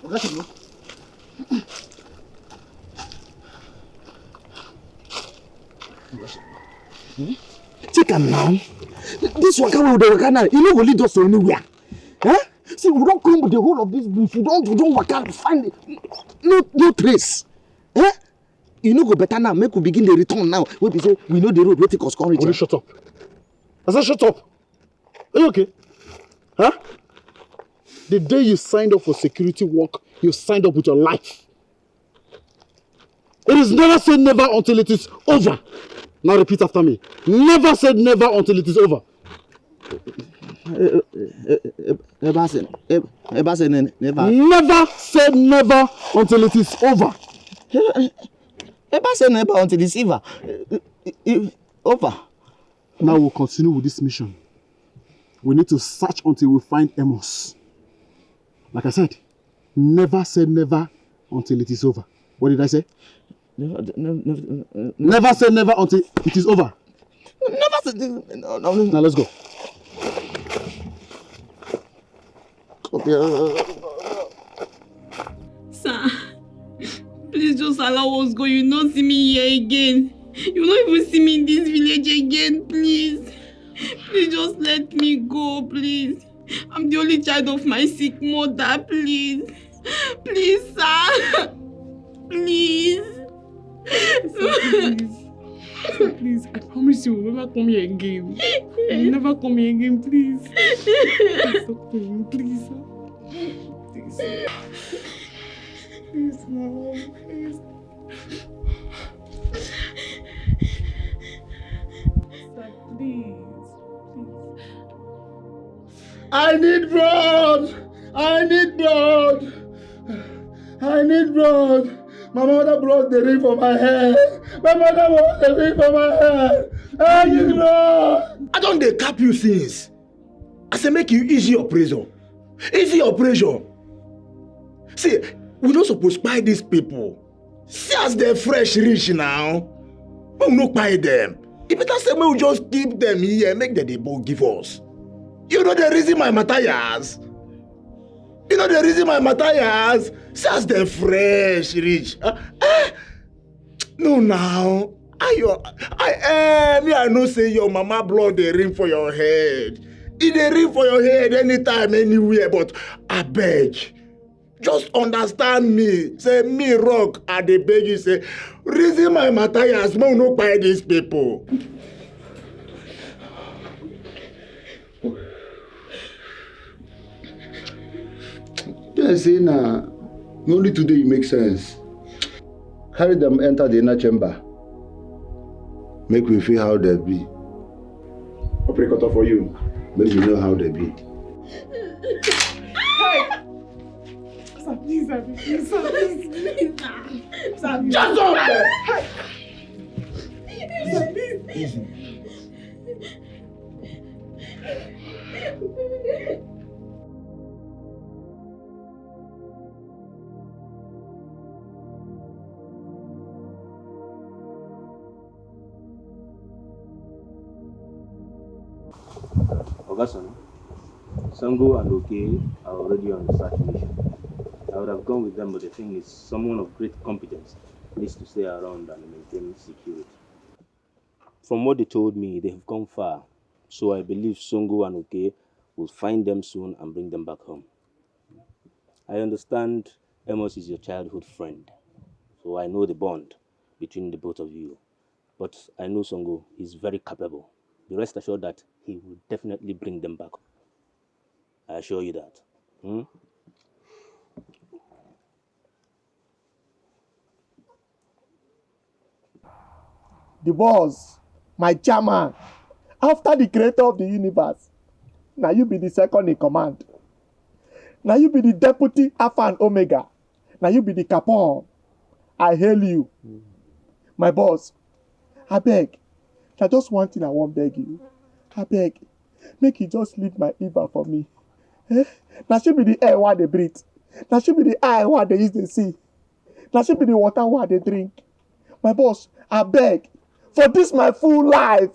Oga Segun. Take am now. This waka wey we dey waka now, e no go lead us to anywhere. Eh? See, we don come the whole of this bush. We don, we don waka find no, no trace. Eh? E no go better now. Make we begin the return now. Wey be say we know the road wey take us come reach. Will you shut up? I said shut up. Are you okay? Huh? The day you signed up for security work, you signed up with your life. It is never say never until it is over. Now repeat after me. Never say never until it is over. Ever say, ever say never. Never say never until it is over. Ever say never until it's over. Over. Now we'll continue with this mission. We need to search until we find Amos. Like I said, never say never until it is over. What did I say? Never, never, never, never say never until it is over. Never say no, no, no. Now let's go. Sir, please just allow us go. You no see me here again. You no even see me in this village again, please. Please just let me go, please. I'm the only child of my sick mother, please. Please, sir. Please. Sir, please. Sir, please. I promise you, we'll never come here again. We'll never come here again, please. Please stop praying, please, sir. Please. Please, no, please. Sir, please. Please. I need blood! I need blood! I need blood! My mother blood dey ring for my head! My mother blood dey ring for my head! I need blood! I don dey cap you since. I say make you easy your pressure. Easy your pressure. See, we no suppose kpai these people. See as dem fresh reach now. Make we no kpai dem. E better say make we just keep dem here, make dem dey born give us. You know the reason my Matthias. You know the reason my Matthias. See as dem fresh reach. Ah, eh? No now. Ayo, I, eh, me, I know say your mama blood dey ring for your head. E dey ring for your head anytime, anywhere, but abeg, just understand me. Say me, Rock, I dey beg you, say, reason my Matthias, make we no kpai these people. Dem say na, na only today you make sense. Carry dem enter the inner chamber. Make we feel how dem be. Open koto for you. Make we know how dem be. Hey! Sir, please, sir, please, sir, please. Sir, just up there. Hey! Sir, please. Easy. Oga Sani, Sango and Oke are already on the search mission. I would have gone with them, but the thing is, someone of great competence needs to stay around and maintain security. From what they told me, they have gone far. So I believe Songo and Oke will find them soon and bring them back home. I understand Amos is your childhood friend, so I know the bond between the both of you. But I know Songo, he's very capable. Be rest assured that he will definitely bring them back. I assure you that. Hmm? The boss, my chairman, after the creator of the universe, now you be the second in command. Now you be the deputy Alpha and Omega. Now you be the capon. I hail you. My boss, I beg. Now just one thing I won't beg you. I beg. Make you just leave my Eva for me. Eh? Now she be the air where they breathe. Now she be the eye where they use the sea. Now she be the water where they drink. My boss, I beg. For this my full life.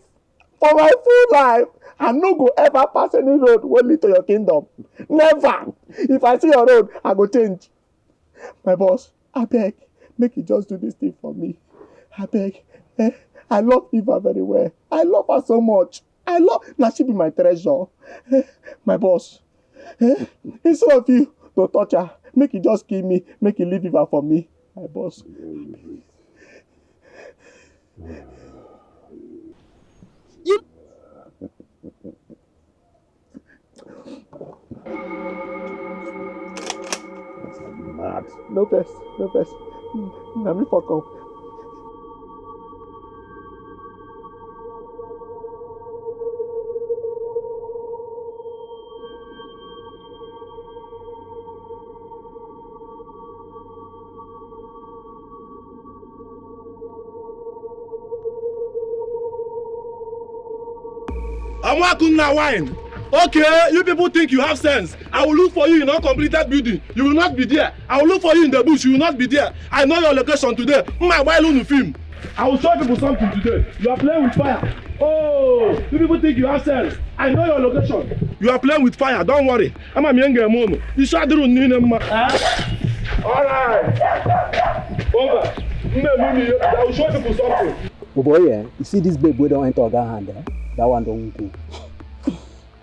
For my full life, I no go ever pass any road will lead to your kingdom. Never. If I see your road, I go change. My boss, I beg. Make you just do this thing for me. I beg. Eh? I love Eva very well. I love her so much. I love, now she be my treasure. Eh? My boss, eh? Instead of you to touch her, make you just kill me, make you leave Eva for me. My boss. You mad. No vex, no vex. Na me fuck up. Amakunna wine. Okay, you people think you have sense. I will look for you in uncompleted building. You will not be there. I will look for you in the bush. You will not be there. I know your location today. My while on the film. I will show people something today. You are playing with fire. Oh, you people think you have sense. I know your location. You are playing with fire. Don't worry. I'm a young mono. You should do nine ma. All right. Over. I will show people something. Oh boy, yeah. You see this babe we don't enter our hand, eh? That one don't go.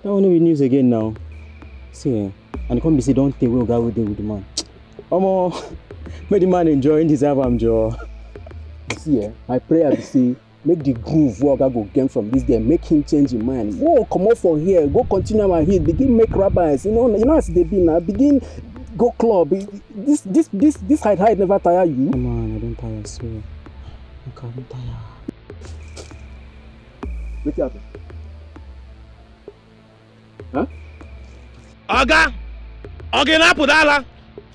That one no be news again now. See, eh, and come be say don tey wey oga wey dey with the man. Omo, make the man enjoy, him deserve am, Joe. See, eh, my prayer be say make the groove wey oga go gain from this girl make him change him mind. Whoa, comot for here, go continue am ahead, begin make rabbis. You know, you know as e dey be now. Begin go club. This this this this hide hide never tire you. Come on, I don tire, so I don tire. Wetin happen? Oga, Oga, na put dala,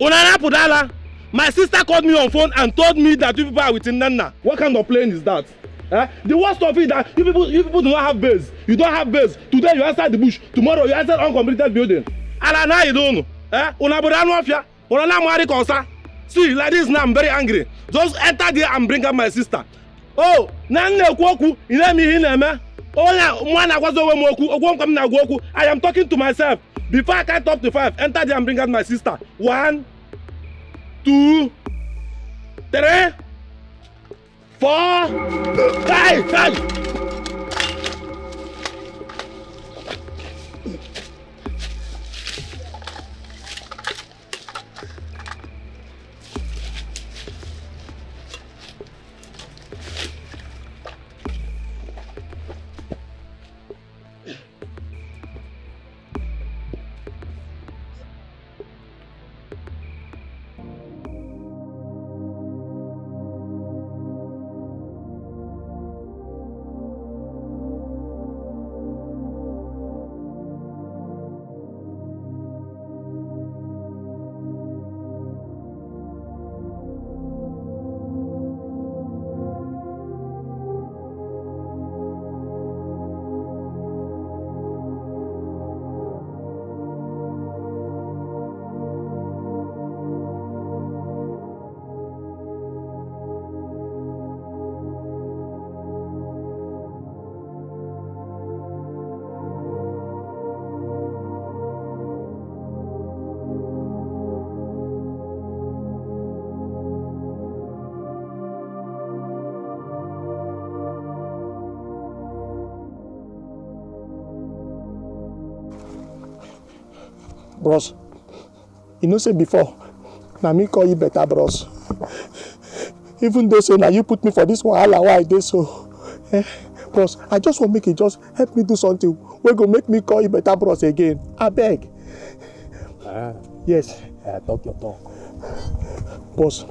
una na put dala. My sister called me on phone and told me that you people are with Nnanna. What kind of plane is that? Eh? The worst of it that you people, you people do not have base. You don't have base. Today you outside the bush. Tomorrow you outside uncompleted building. Ala na you don't. Eh? Una bụrụ anụ ọfịa. Una na-amụgharị ka ọsa. See, like this now, I'm very angry. Just enter there and bring up my sister. Oh, na m na-ekwu okwu, ị na-eme ihe ị na-eme. Onye mụ na-agwazi onwe m okwu, okwu nkwa m na-agwa okwu. I am talking to myself. Before I count up to five, enter there and bring out my sister. One, two, three, four. Kai, kai. Bros, you know say before, na me call you better bros. Even though say na you put me for this wahala wey I dey so. Eh, bros, I just wan make you just help me do something wey go make me call you better bros again. Abeg. Ah, yes. I talk your talk. Bros,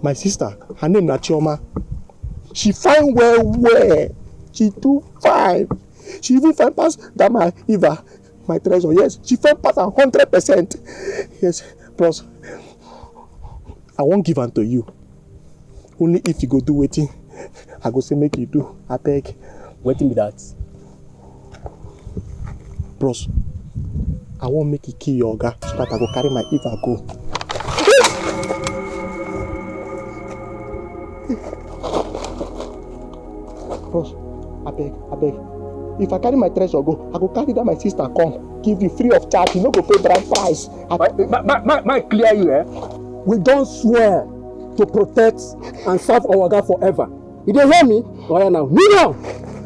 my sister, her name na Chioma. She fine well well. She too fine. She even fine pass that my Eva, my treasure. Yes, she fine pass am hundred percent. Yes, bros, I wan give am to you. Only if you go do wetin I go say make you do. Abeg. Wetin be that? Bros, I wan make you kill your oga so that I go carry my Eva go. Bros, abeg, abeg. If I carry my treasure go, I go carry that my sister come give you free of charge. You no go pay bride price. I My, my, my, my, my clear you, eh? We don swear to protect and serve our oga forever. You dey hear me? Oya now, kneel down,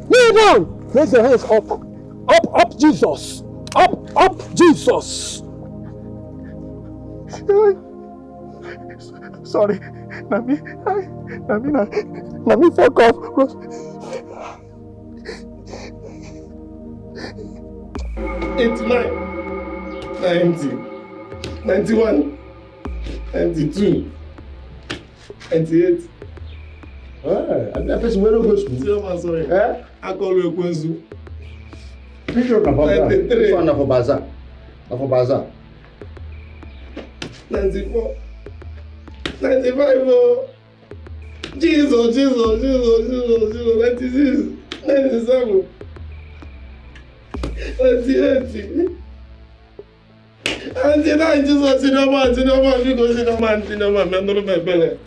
kneel down, raise your hands up, up, up, Jesus, up, up, Jesus. Sorry, na me, na me, na, na me fuck up, bros. Eighty-nine, ninety, ninety-one, ninety-two, ninety-eight. Ah, I be that person wey no go school. See, I'm sorry. Eh? I call you Ekwensu. Which one na for bazaar? Ninety-three. Which one na for bazaar? Na for bazaar. Ninety-four. Ninety-five, oh. Jesus, Jesus, Jesus, Jesus, Jesus. Ninety-six. Ninety-seven. Ninety-eight. Auntie, now Jesus, senior man, senior man, you go senior man, senior man, man, no, no, no, no.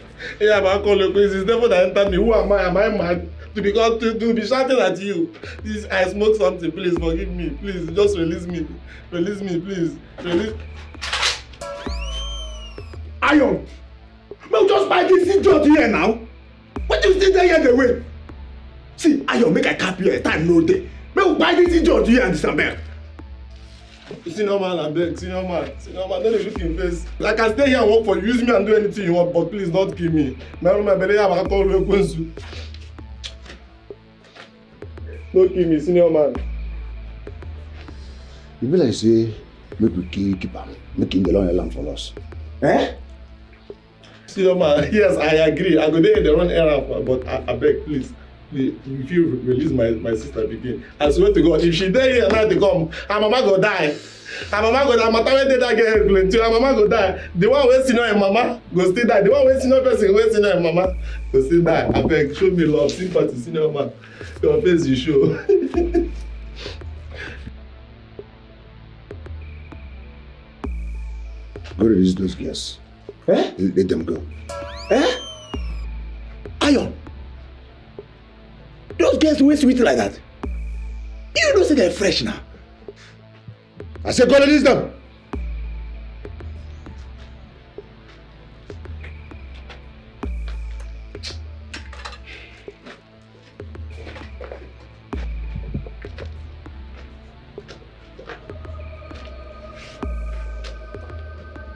Yeah, but I call you, please. It's devil that enter me. Who am I? Am I mad? To be called, to, to be shouting at you. Please, I smoke something. Please forgive me. Please, just release me. Release me, please. Release. Iron. Make we just buy this idiot here now. What you still dey here dey wait? See, Ayo, make I cap you, time no dey. Make we buy this idiot here and this abeg. Senior man, abeg, senior man, senior man, no dey look him face. Like I stay here and work for you, use me and do anything you want, but please don't kill me. My room, my belly, I call you Ekwensu. No kill me, senior man. E be like say make we kill keep am, make him dey run errand for us. Eh? Senior man, yes, I agree. I go dey dey run errand for, but I, abeg, please, please, if you release my, my sister pikin, I swear to God, if she dey here now, dey come, her mama go die. Her mama go die. Matter wey dey that girl head plenty. Her mama go die. The one wey senior im mama go still die. The one wey senior person wey senior im mama go still die. Abeg, show me love, sympathy, senior man. Your face you show. Go release those girls. Eh? Let them go. Eh? Iron. Those girls wey sweet like that. You know say they're fresh now. I say go release them.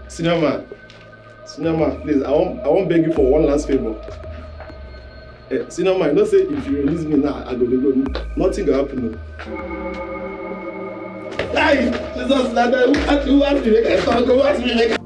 Senior man, senior man, please, I wan, I wan beg you for one last favor. Eh, senior man, you know say if you release me now, I go dey go. Nothing go happen o. Hey, Jesus, na the, who ask, who ask me make I talk? Who ask me make I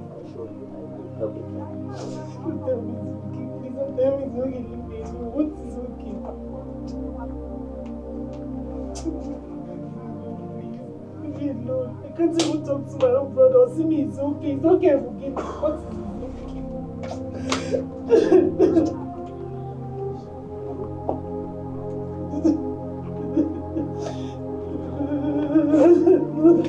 Leave me alone. I can't even talk to my own brother. See me, it's okay. It's okay, I forgive you. What is it? My brother.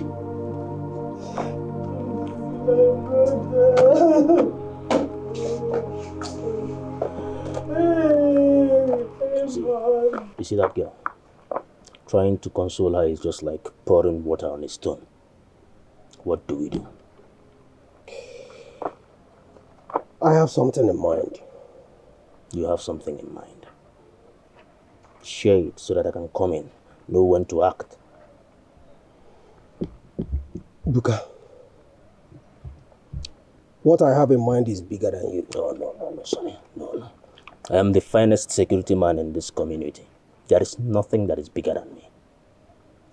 Hey, hey, man. You see that girl? Trying to console her is just like pouring water on a stone. What do we do? I have something in mind. You have something in mind. Share it so that I can come in, know when to act. Buka, What I have in mind is bigger than you. No, no, no, no, sorry. No, no. I am the finest security man in this community. There is nothing that is bigger than me.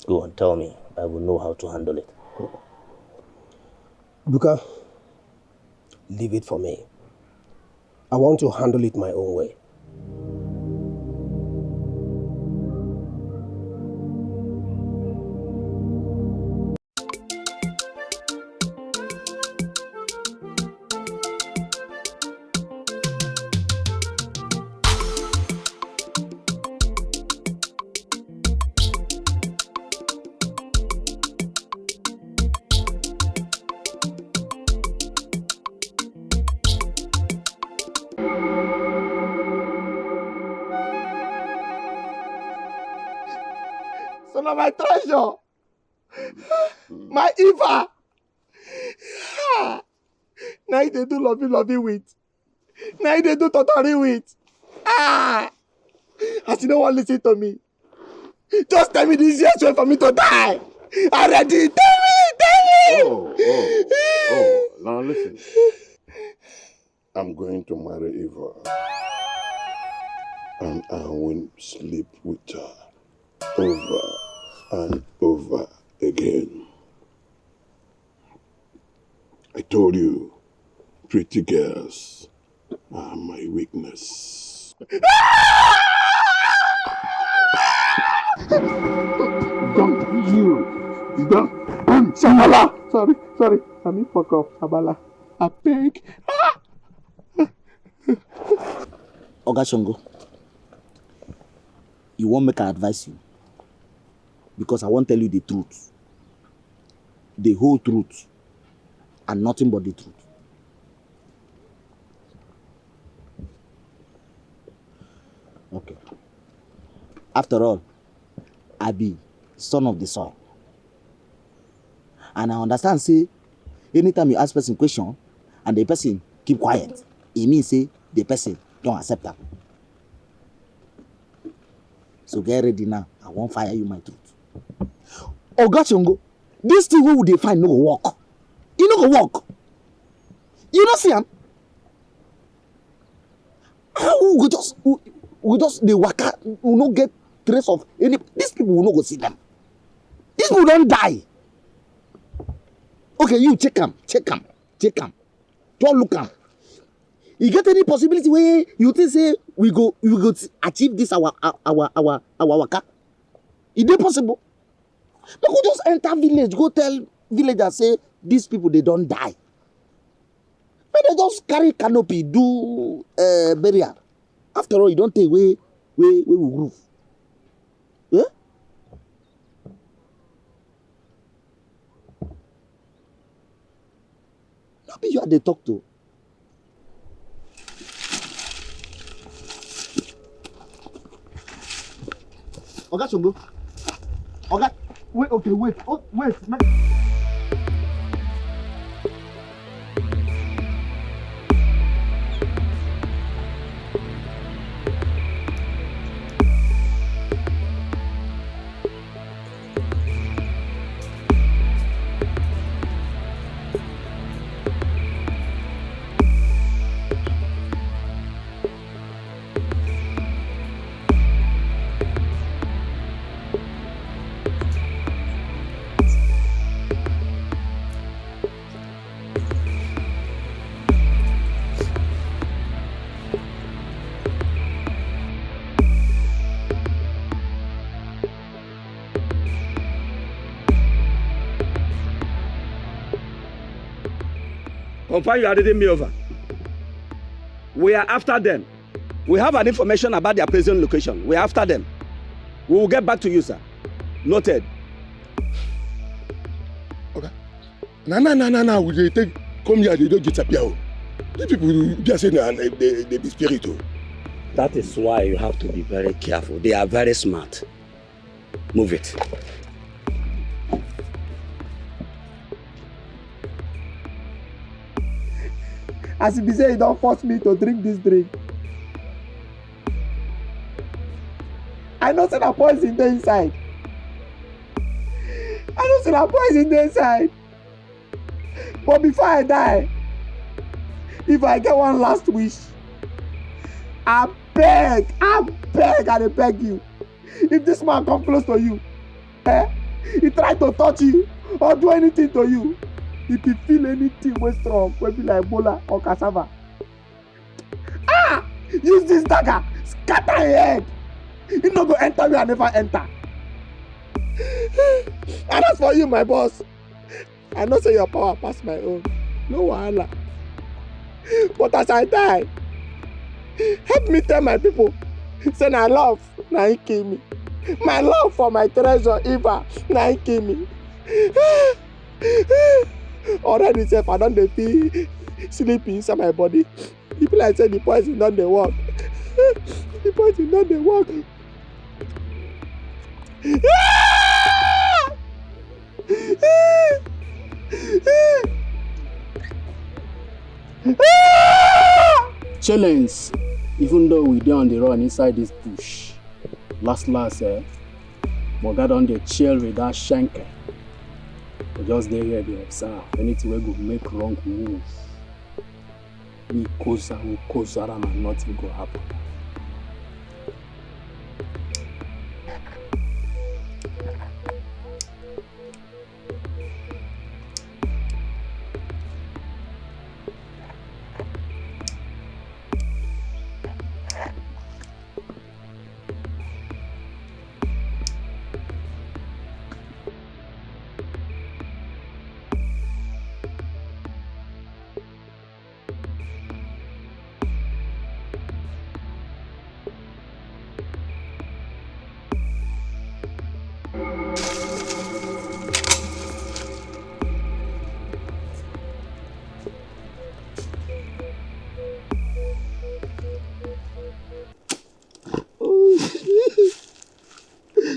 Go and tell me. I will know how to handle it. Buka, leave it for me. I want to handle it my own way. So now my treasure, my Eva, now they do lovey lovey with. Now they do totally with. Ah! As you don't want to listen to me, just tell me the easiest way for me to die. Already, tell me, tell me. Oh, oh, oh. Now listen. I'm going to marry Eva. And I will sleep with her over and over again. I told you, pretty girls are my weakness. Don't you, don't, Shabala! Sorry, sorry, I mean fuck off, Shabala. I beg. Oga Shongo, you wan make I advise you? Because I wan tell you the truth, the whole truth, and nothing but the truth. Okay. After all, I be son of the soil. And I understand say anytime you ask person question and the person keep quiet, e mean say the person don accept am. So get ready now, I wan fire you my truth. Oga Shongo, this thing wey we dey find no go work. E no go work. You no see am? How we go just we, we just dey waka, we no get trace of any. These people, we no go see them. These people don die. Okay, you check am, check am, check am. Just look am. E get any possibility wey you think say we go we go achieve this our our our our waka? E dey possible? Make we just enter village, go tell villagers say these people, they don die. Make they just carry canopy do uh, burial. After all, you don take wey wey wey we roof. Eh? No be you I dey talk to. Oga Shongo. Oga, wait, okay, wait. Oh, wait. Make... Confirm you are reading me over. We are after them. We have an information about their present location. We are after them. We will get back to you, sir. Noted. Oga, na na na na na we dey take come here dey do disappear o. These people be say na dey dey be spirit o. That is why you have to be very careful. They are very smart. Move it. As e be say e don force me to drink this drink, I know say na poison dey inside. I know say na poison dey inside. But before I die, If I get one last wish, I beg, I beg, I dey beg you. If this man come close to you, eh, he try to touch you or do anything to you, if you feel anything wey strong, wey be like bola or cassava, ah, use this dagger, scatter him head. He no go enter where I never enter. And as for you, my boss, I know say your power pass my own. No wahala. But as I die, help me tell my people say na love na him kill me. My love for my treasure Eva na him kill me. Already sef, I don dey feel sleepy inside my body. E be like say the poison don dey work. The poison don dey work. Challenge, even though we dey on the run inside this bush, last last, eh, Moga don dey chill with that shanker. We just dey here dey observe anything wey go make wrong move. We cause am, we cause am, and nothing go happen.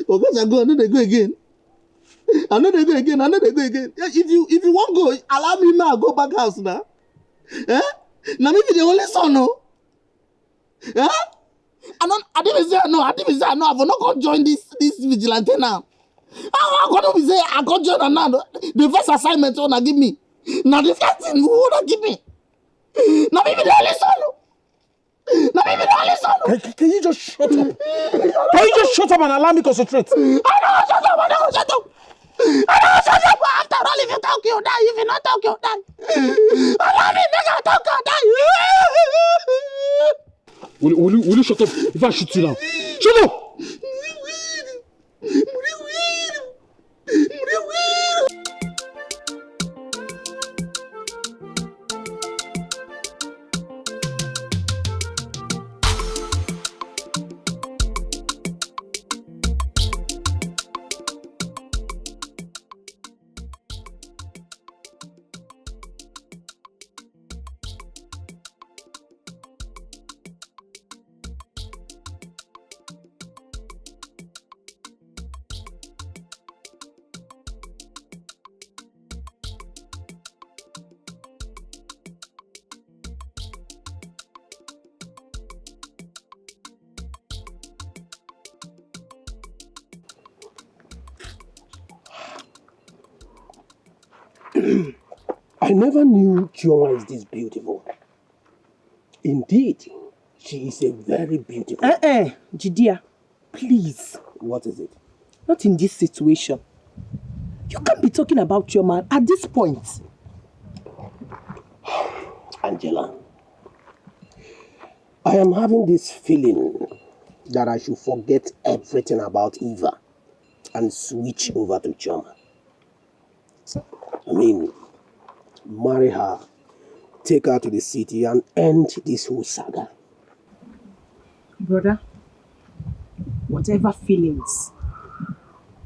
Oga Jago, I no dey go again. I no dey go again. I no dey go again. Eh, if you, if you wan go, allow me, make I go back house na. Eh? Na me be the only son o. Eh? I no, I didn't say no. I didn't say no. I for no go join this, this vigilante now. How I go do be say I go join am now? The first assignment una give me. Na the first thing una give me. Na me be the only son o. Na me be the only son o. Can, can you just shut up? Can you just shut up and allow me concentrate? I no go shut up. I no go shut up. I no go shut up. After all, if you talk, you die. If you not talk, you die. Allow me make I talk, I die. Will, will, you- will you shut up? If I shoot you now, shut up. I never knew Chioma is this beautiful. Indeed, she is a very beautiful. Eh, eh, Jidia, please. What is it? Not in this situation. You can't be talking about Chioma at this point. Angela, I am having this feeling that I should forget everything about Eva and switch over to Chioma. I mean, marry her, take her to the city, and end this whole saga. Brother, whatever feelings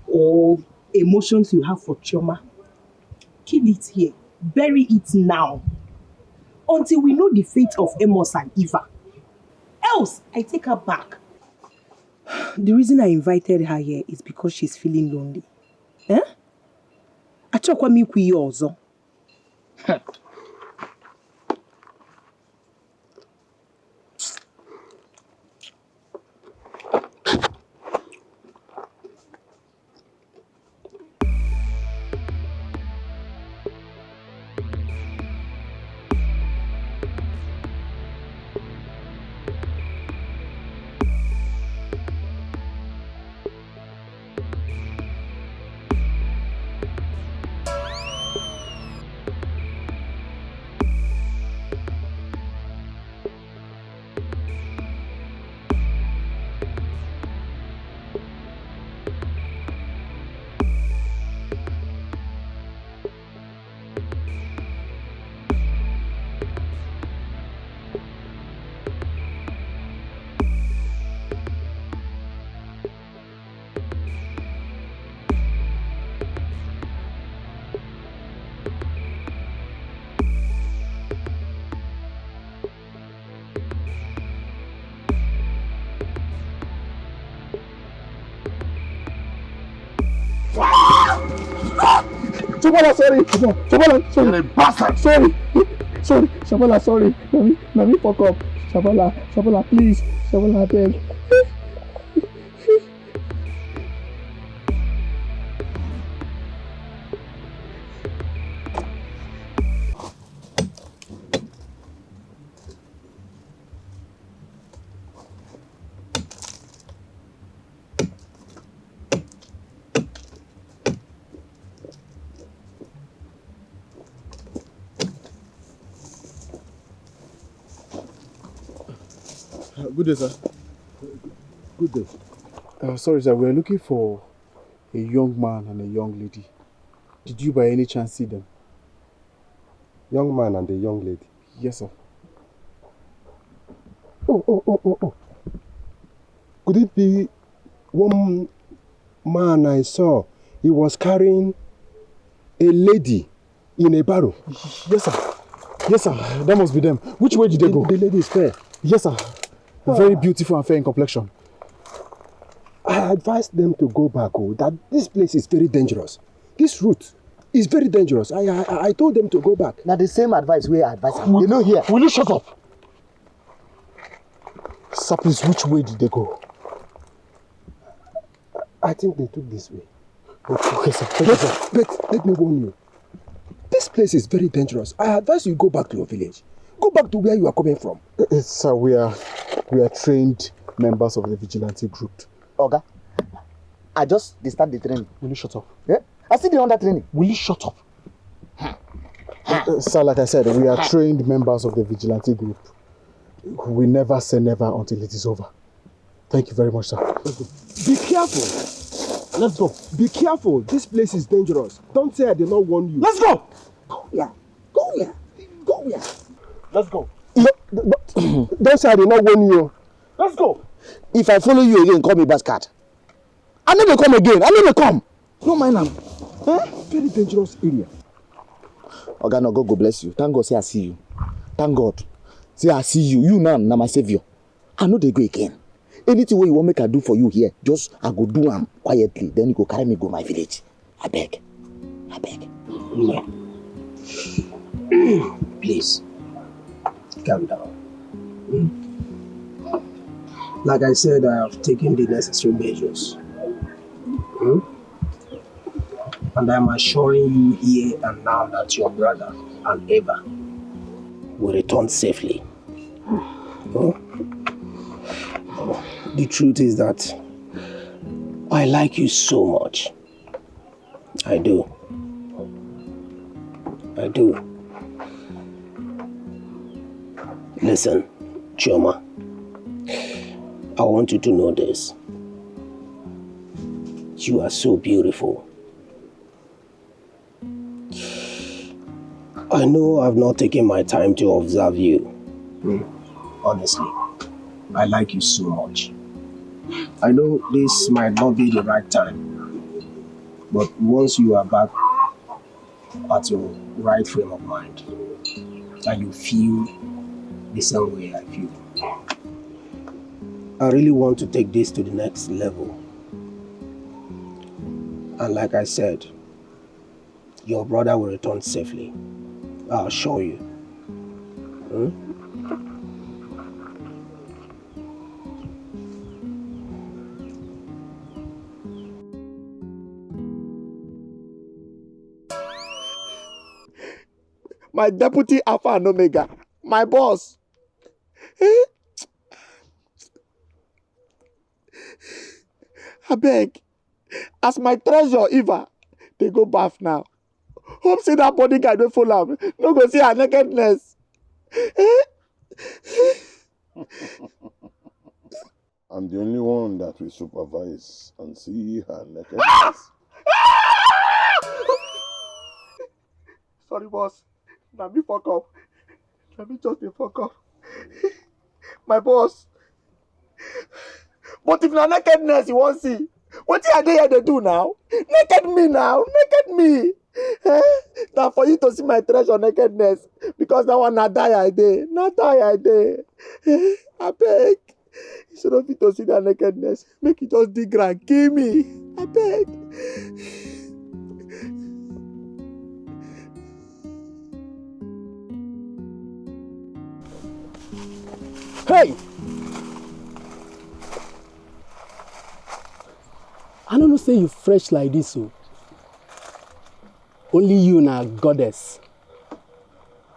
or emotions you have for Chioma, kill it here. Bury it now. Until we know the fate of Amos and Eva. Else, I take her back. The reason I invited her here is because she's feeling lonely. Eh? Achọkwa m ikwu ihe ọzọ. Shabala, sorry. Shabala, sorry. You're a bastard. Sorry. Sorry. Shabala, sorry. Na me, na me fuck up. Shabala, Shabala, please. Shabala, abeg. Good day, sir. Good day. Uh, sorry, sir. We're looking for a young man and a young lady. Did you by any chance see them? Young man and a young lady. Yes, sir. Oh, oh, oh, oh, oh. Could it be one man I saw? He was carrying a lady in a barrow. Yes, sir. Yes, sir. That must be them. Which way did they go? The lady is fair. Yes, sir. Very beautiful and fair in complexion. I advised them to go back, oh, that this place is very dangerous. This route is very dangerous. I, I, I told them to go back. Now the same advice we advise them. They no hear. Will you shut up? Sir, please, which way did they go? I think they took this way. Okay, sir. Thank you, sir. But let me warn you. This place is very dangerous. I advise you go back to your village. Go back to where you are coming from. Uh, uh, sir, we are, we are trained members of the vigilante group. Oga, I just dey start the training. Will you shut up? Yeah? I still dey under training. Will you shut up? Uh, uh, sir, like I said, we are trained members of the vigilante group. We never say never until it is over. Thank you very much, sir. Be careful. Let's go. Be careful. This place is dangerous. Don't say I did not warn you. Let's go. Go here. Go here. Go here. Let's go. No, no, don't say I did not warn you. Let's go. If I follow you again, call me bastard. I no dey come again. I no dey come. No mind am. Eh? Very dangerous area. Oga, no, God go bless you. Thank God say I see you. Thank God say I see you. You now na my savior. I no dey go again. Anything wey you wan make I do for you here, just I go do am quietly. Then you go carry me go my village. Abeg. Abeg. No. Please, calm down. Hmm? Like I said, I have taken the necessary measures. Hmm? And I'm assuring you here and now that your brother and Eva will return safely. Hmm? The truth is that I like you so much. I do. I do. Listen, Chioma, I want you to know this. You are so beautiful. I know I've not taken my time to observe you. Hmm. Honestly, I like you so much. I know this might not be the right time, but once you are back at your right frame of mind and you feel the same way I feel, I really want to take this to the next level. And like I said, your brother will return safely. I assure you. Hmm? My deputy Alpha and Omega, my boss. Eh? Abeg, as my treasure Eva dey go baff now, hope say that bodyguard wey follow am no go see her nakedness. Eh? I'm the only one that will supervise and see her nakedness. Sorry, boss. Na me fuck up. Na me just dey fuck up. My boss. But if na nakedness you wan see, wetin I dey here dey do now? Naked me now, naked me. Eh? Na for you to see my treasure nakedness, because that one na die I dey, na die I dey. Eh? Abeg, you no fit to see that nakedness. Make you just dig ground, kill me. Abeg. Hey! I no know say you fresh like this o. Only you na goddess.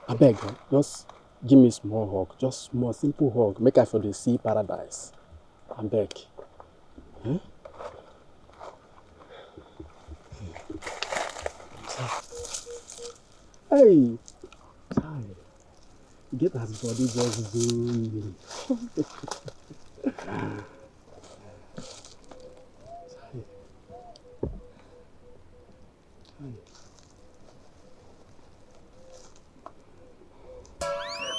Abeg, eh, just give me small hug, just small simple hug, make I for dey see paradise. Abeg. Hmm? Hey! Chai. E get as body just do me. Chai. Chai.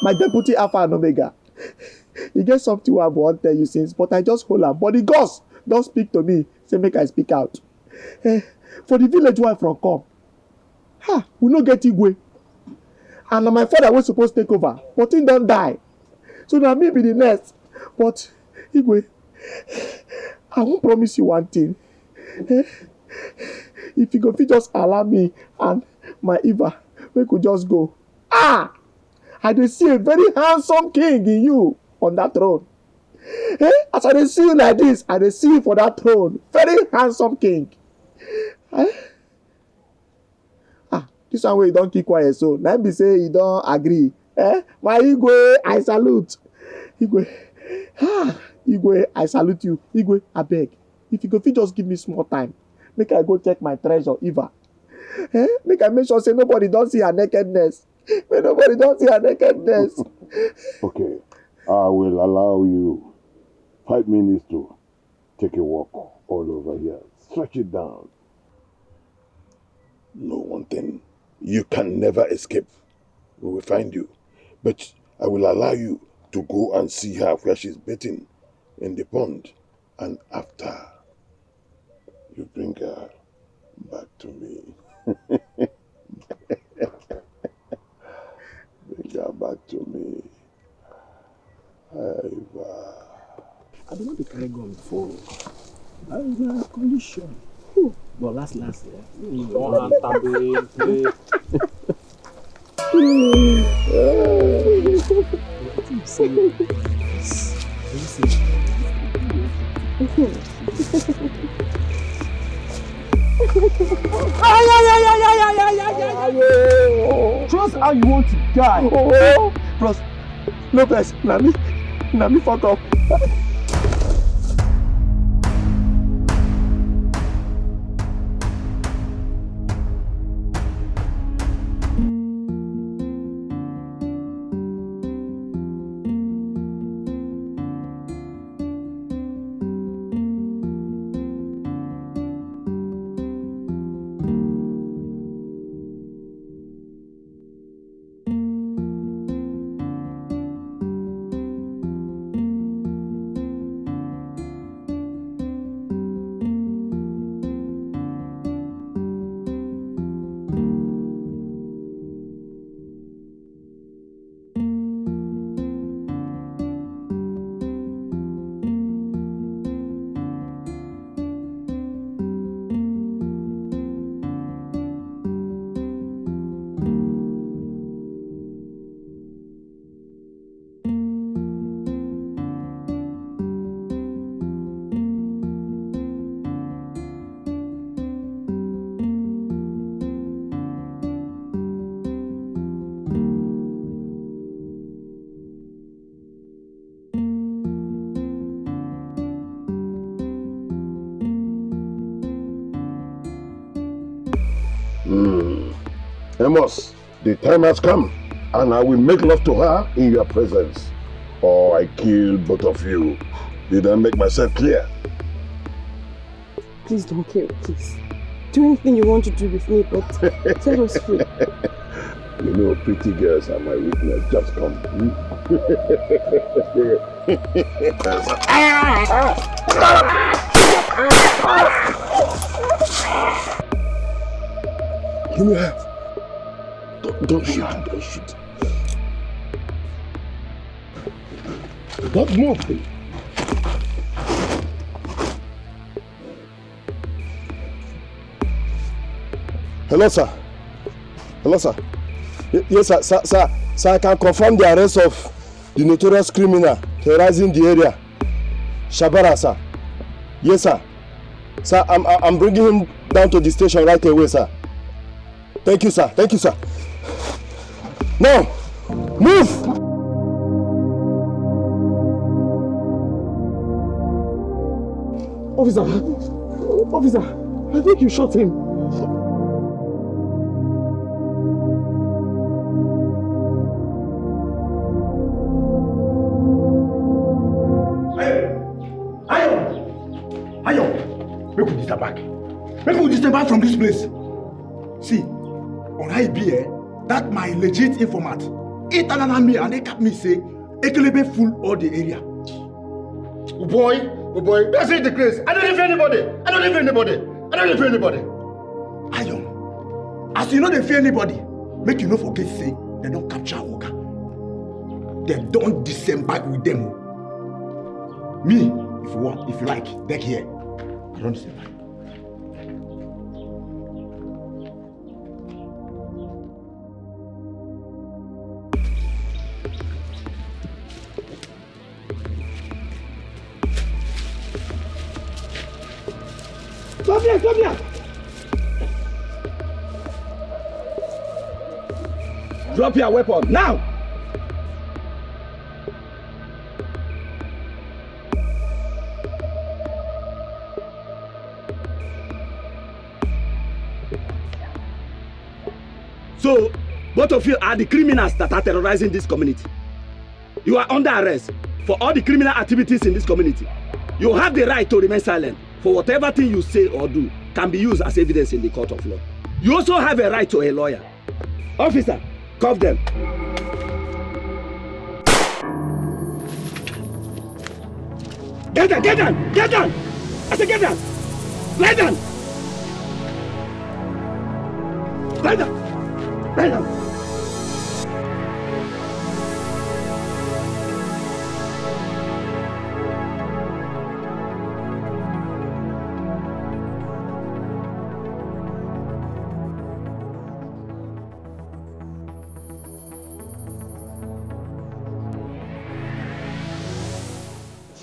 My deputy Alpha and Omega, e get something wey I wan tell you since, but I just hold am. But the gods don speak to me, say make I speak out. Eh, for the village wey I from come, ha, we no get Igwe. And na my father wey suppose take over, but he don die. So na me be the next. But Igwe, I wan promise you one thing. Eh? If you go fit just allow me and my Eva, make we just go. Ah! I dey see a very handsome king in you on that throne. Eh? As I dey see you like this, I dey see you for that throne. Very handsome king. Eh? Ah, this one wey you don keep quiet so, na him be say you don agree. Eh? My Igwe, I salute. Igwe, ah, Igwe, I salute you. Igwe, abeg, if you go fit just give me small time, make I go check my treasure, Eva. Eh? Make I make sure say nobody don see her nakedness. Make nobody don see her nakedness. Okay, I will allow you five minutes to take a walk all over here. Stretch it down. No one thing. You can never escape. We will find you. But I will allow you to go and see her where she's bathing in the pond. And after, you bring her back to me. Bring her back to me. Aiva. I don't know the kind gun before. That is my condition. But last last year, you know, one hand tablet. Just how you want to die. Oh, plus, no vex, na me, na me fuck up. Hmm. Amos, the time has come, and I will make love to her in your presence, or I kill both of you. Did I make myself clear? Please don't kill, please. Do anything you want to do with me, but set us free. You know, pretty girls are my weakness. Just come. Hmm? Give me help. Don't, don't shoot. Don't shoot. Don't move. Hello, sir. Hello, sir. Y- yes, sir. Sir, sir. Sir, I can confirm the arrest of the notorious criminal terrorizing the area. Shabara, sir. Yes, sir. Sir, I'm, I'm bringing him down to the station right away, sir. Thank you, sir. Thank you, sir. Now, move! Officer, officer, I think you shot him. Ayo! Ayo! Make we disembark. Make we disembark from this place. See, on I B, eh, that my legit informant, it anana me and it cap me say, Ekelebe full all the area. Oh boy, oh boy, that's it the case. I don't leave anybody. I don't leave anybody. I don't leave anybody. Ayo, as you know they fear anybody, make you no forget say they don't capture Oga. They don't disembark with them. Me, if you want, if you like, take here. I don't disembark. Come here, come here! Drop your weapon now! So, both of you are the criminals that are terrorizing this community. You are under arrest for all the criminal activities in this community. You have the right to remain silent for whatever thing you say or do can be used as evidence in the court of law. You also have a right to a lawyer. Officer, cuff them. Get down, get down, get down! I said get down! Lie down! Lie down! Lie down!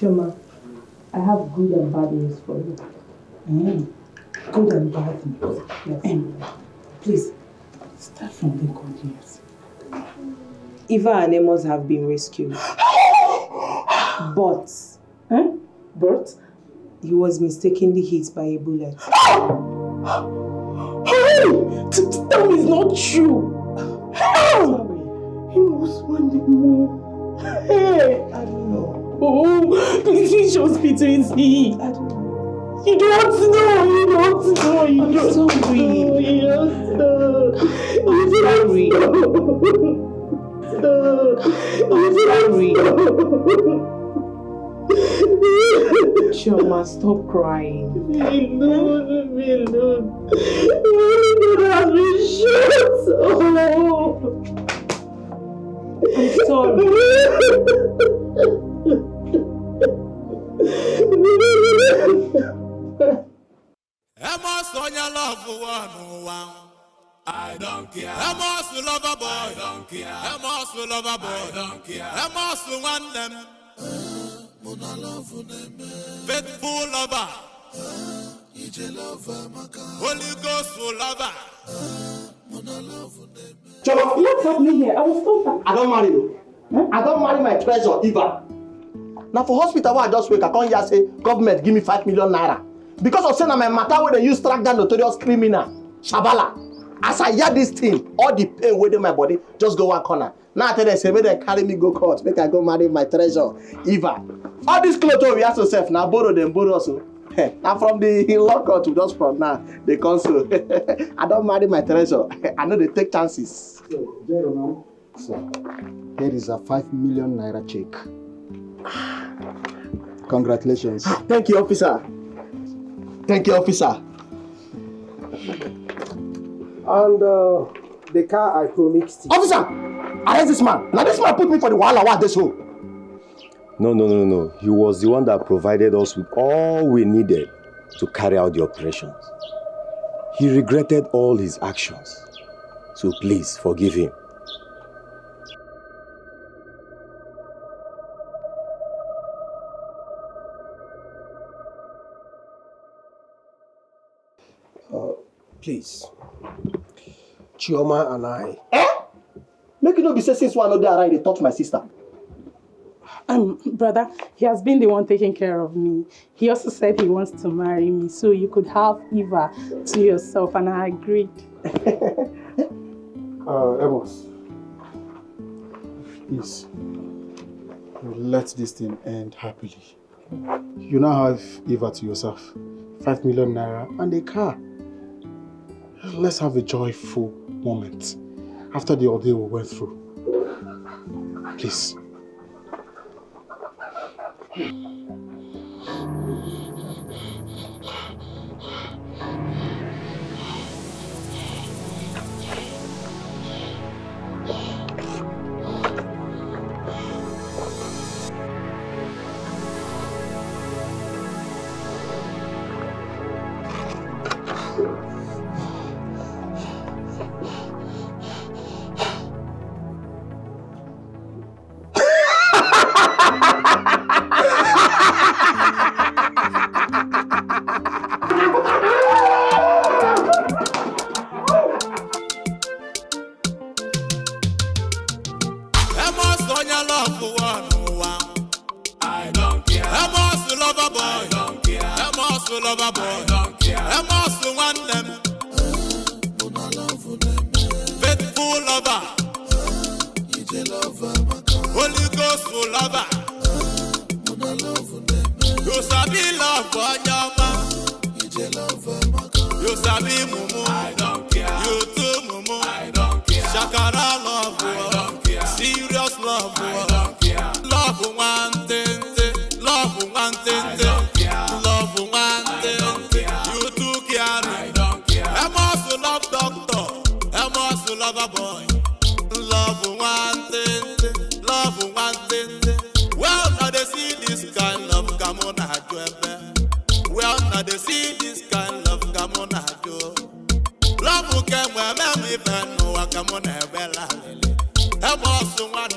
Chioma, I have good and bad news for you. Mm. Good and bad news. Yes. Um, please, start from the good news. Eva and Amos have been rescued. But, eh? But? He was mistakenly hit by a bullet. Hey! T- t- Tell me it's not true. How? He was one more. Hey, I don't know. Oh, please reach hospital and see. I don't know. You don't know. You don't know. You I'm don't sorry. Know. You don't know. I'm sorry. I'm sorry. Chioma, stop crying. Reload, reload. Everybody has been shot. Oh. I'm sorry. Amos onye love ụwa n'ụwa. I don't care. Amos lover boy. I don't care. Amos lover boy. I don't care. Amos nwanne m. Mụ na love na-eme. Faithful lover. Ije love amaka. Holy Ghost lover. Mụ na love na-eme. Chioma, what's happening here? I was told that. I don't marry you. I don't marry my treasure, Eva. Now for hospital where I just wake, I come here say government give me five million naira. Because of say na my matter where they use track that notorious criminal, Shabala. As I hear this thing, all the pain within my body just go one corner. Now I tell them say make they carry me go court, make I go marry my treasure, Eva. All this clothes we have to self now borrow them borrow us. Oh. Now from the law court to just from now, they come so. I don't marry my treasure. I know they take chances. So, Jerome, So, here is a five million naira check. Congratulations. Thank you, officer. Thank you, officer. And uh, the car I promised you. Officer, arrest this man. Now this man put me for the wahala. What this hole? No, no, no, no. He was the one that provided us with all we needed to carry out the operations. He regretted all his actions. So please forgive him. Please. Chioma and I. Eh? Make you no be say since one no dey around, dey touch my sister. Um, brother, he has been the one taking care of me. He also said he wants to marry me, so you could have Eva to yourself, and I agreed. Uh, Amos, please, let this thing end happily. You now have Eva to yourself, five million naira and a car. Let's have a joyful moment after the ordeal we went through. Please. Amos onye love ụwa n'ụwa. I don't care. Amos lover boy. I don't care. Amos lover boy. I don't care. Amos nwanne m. Faithful lover. Holy Ghost lover. You sabi love onye ọma. You sabi mumu. I don't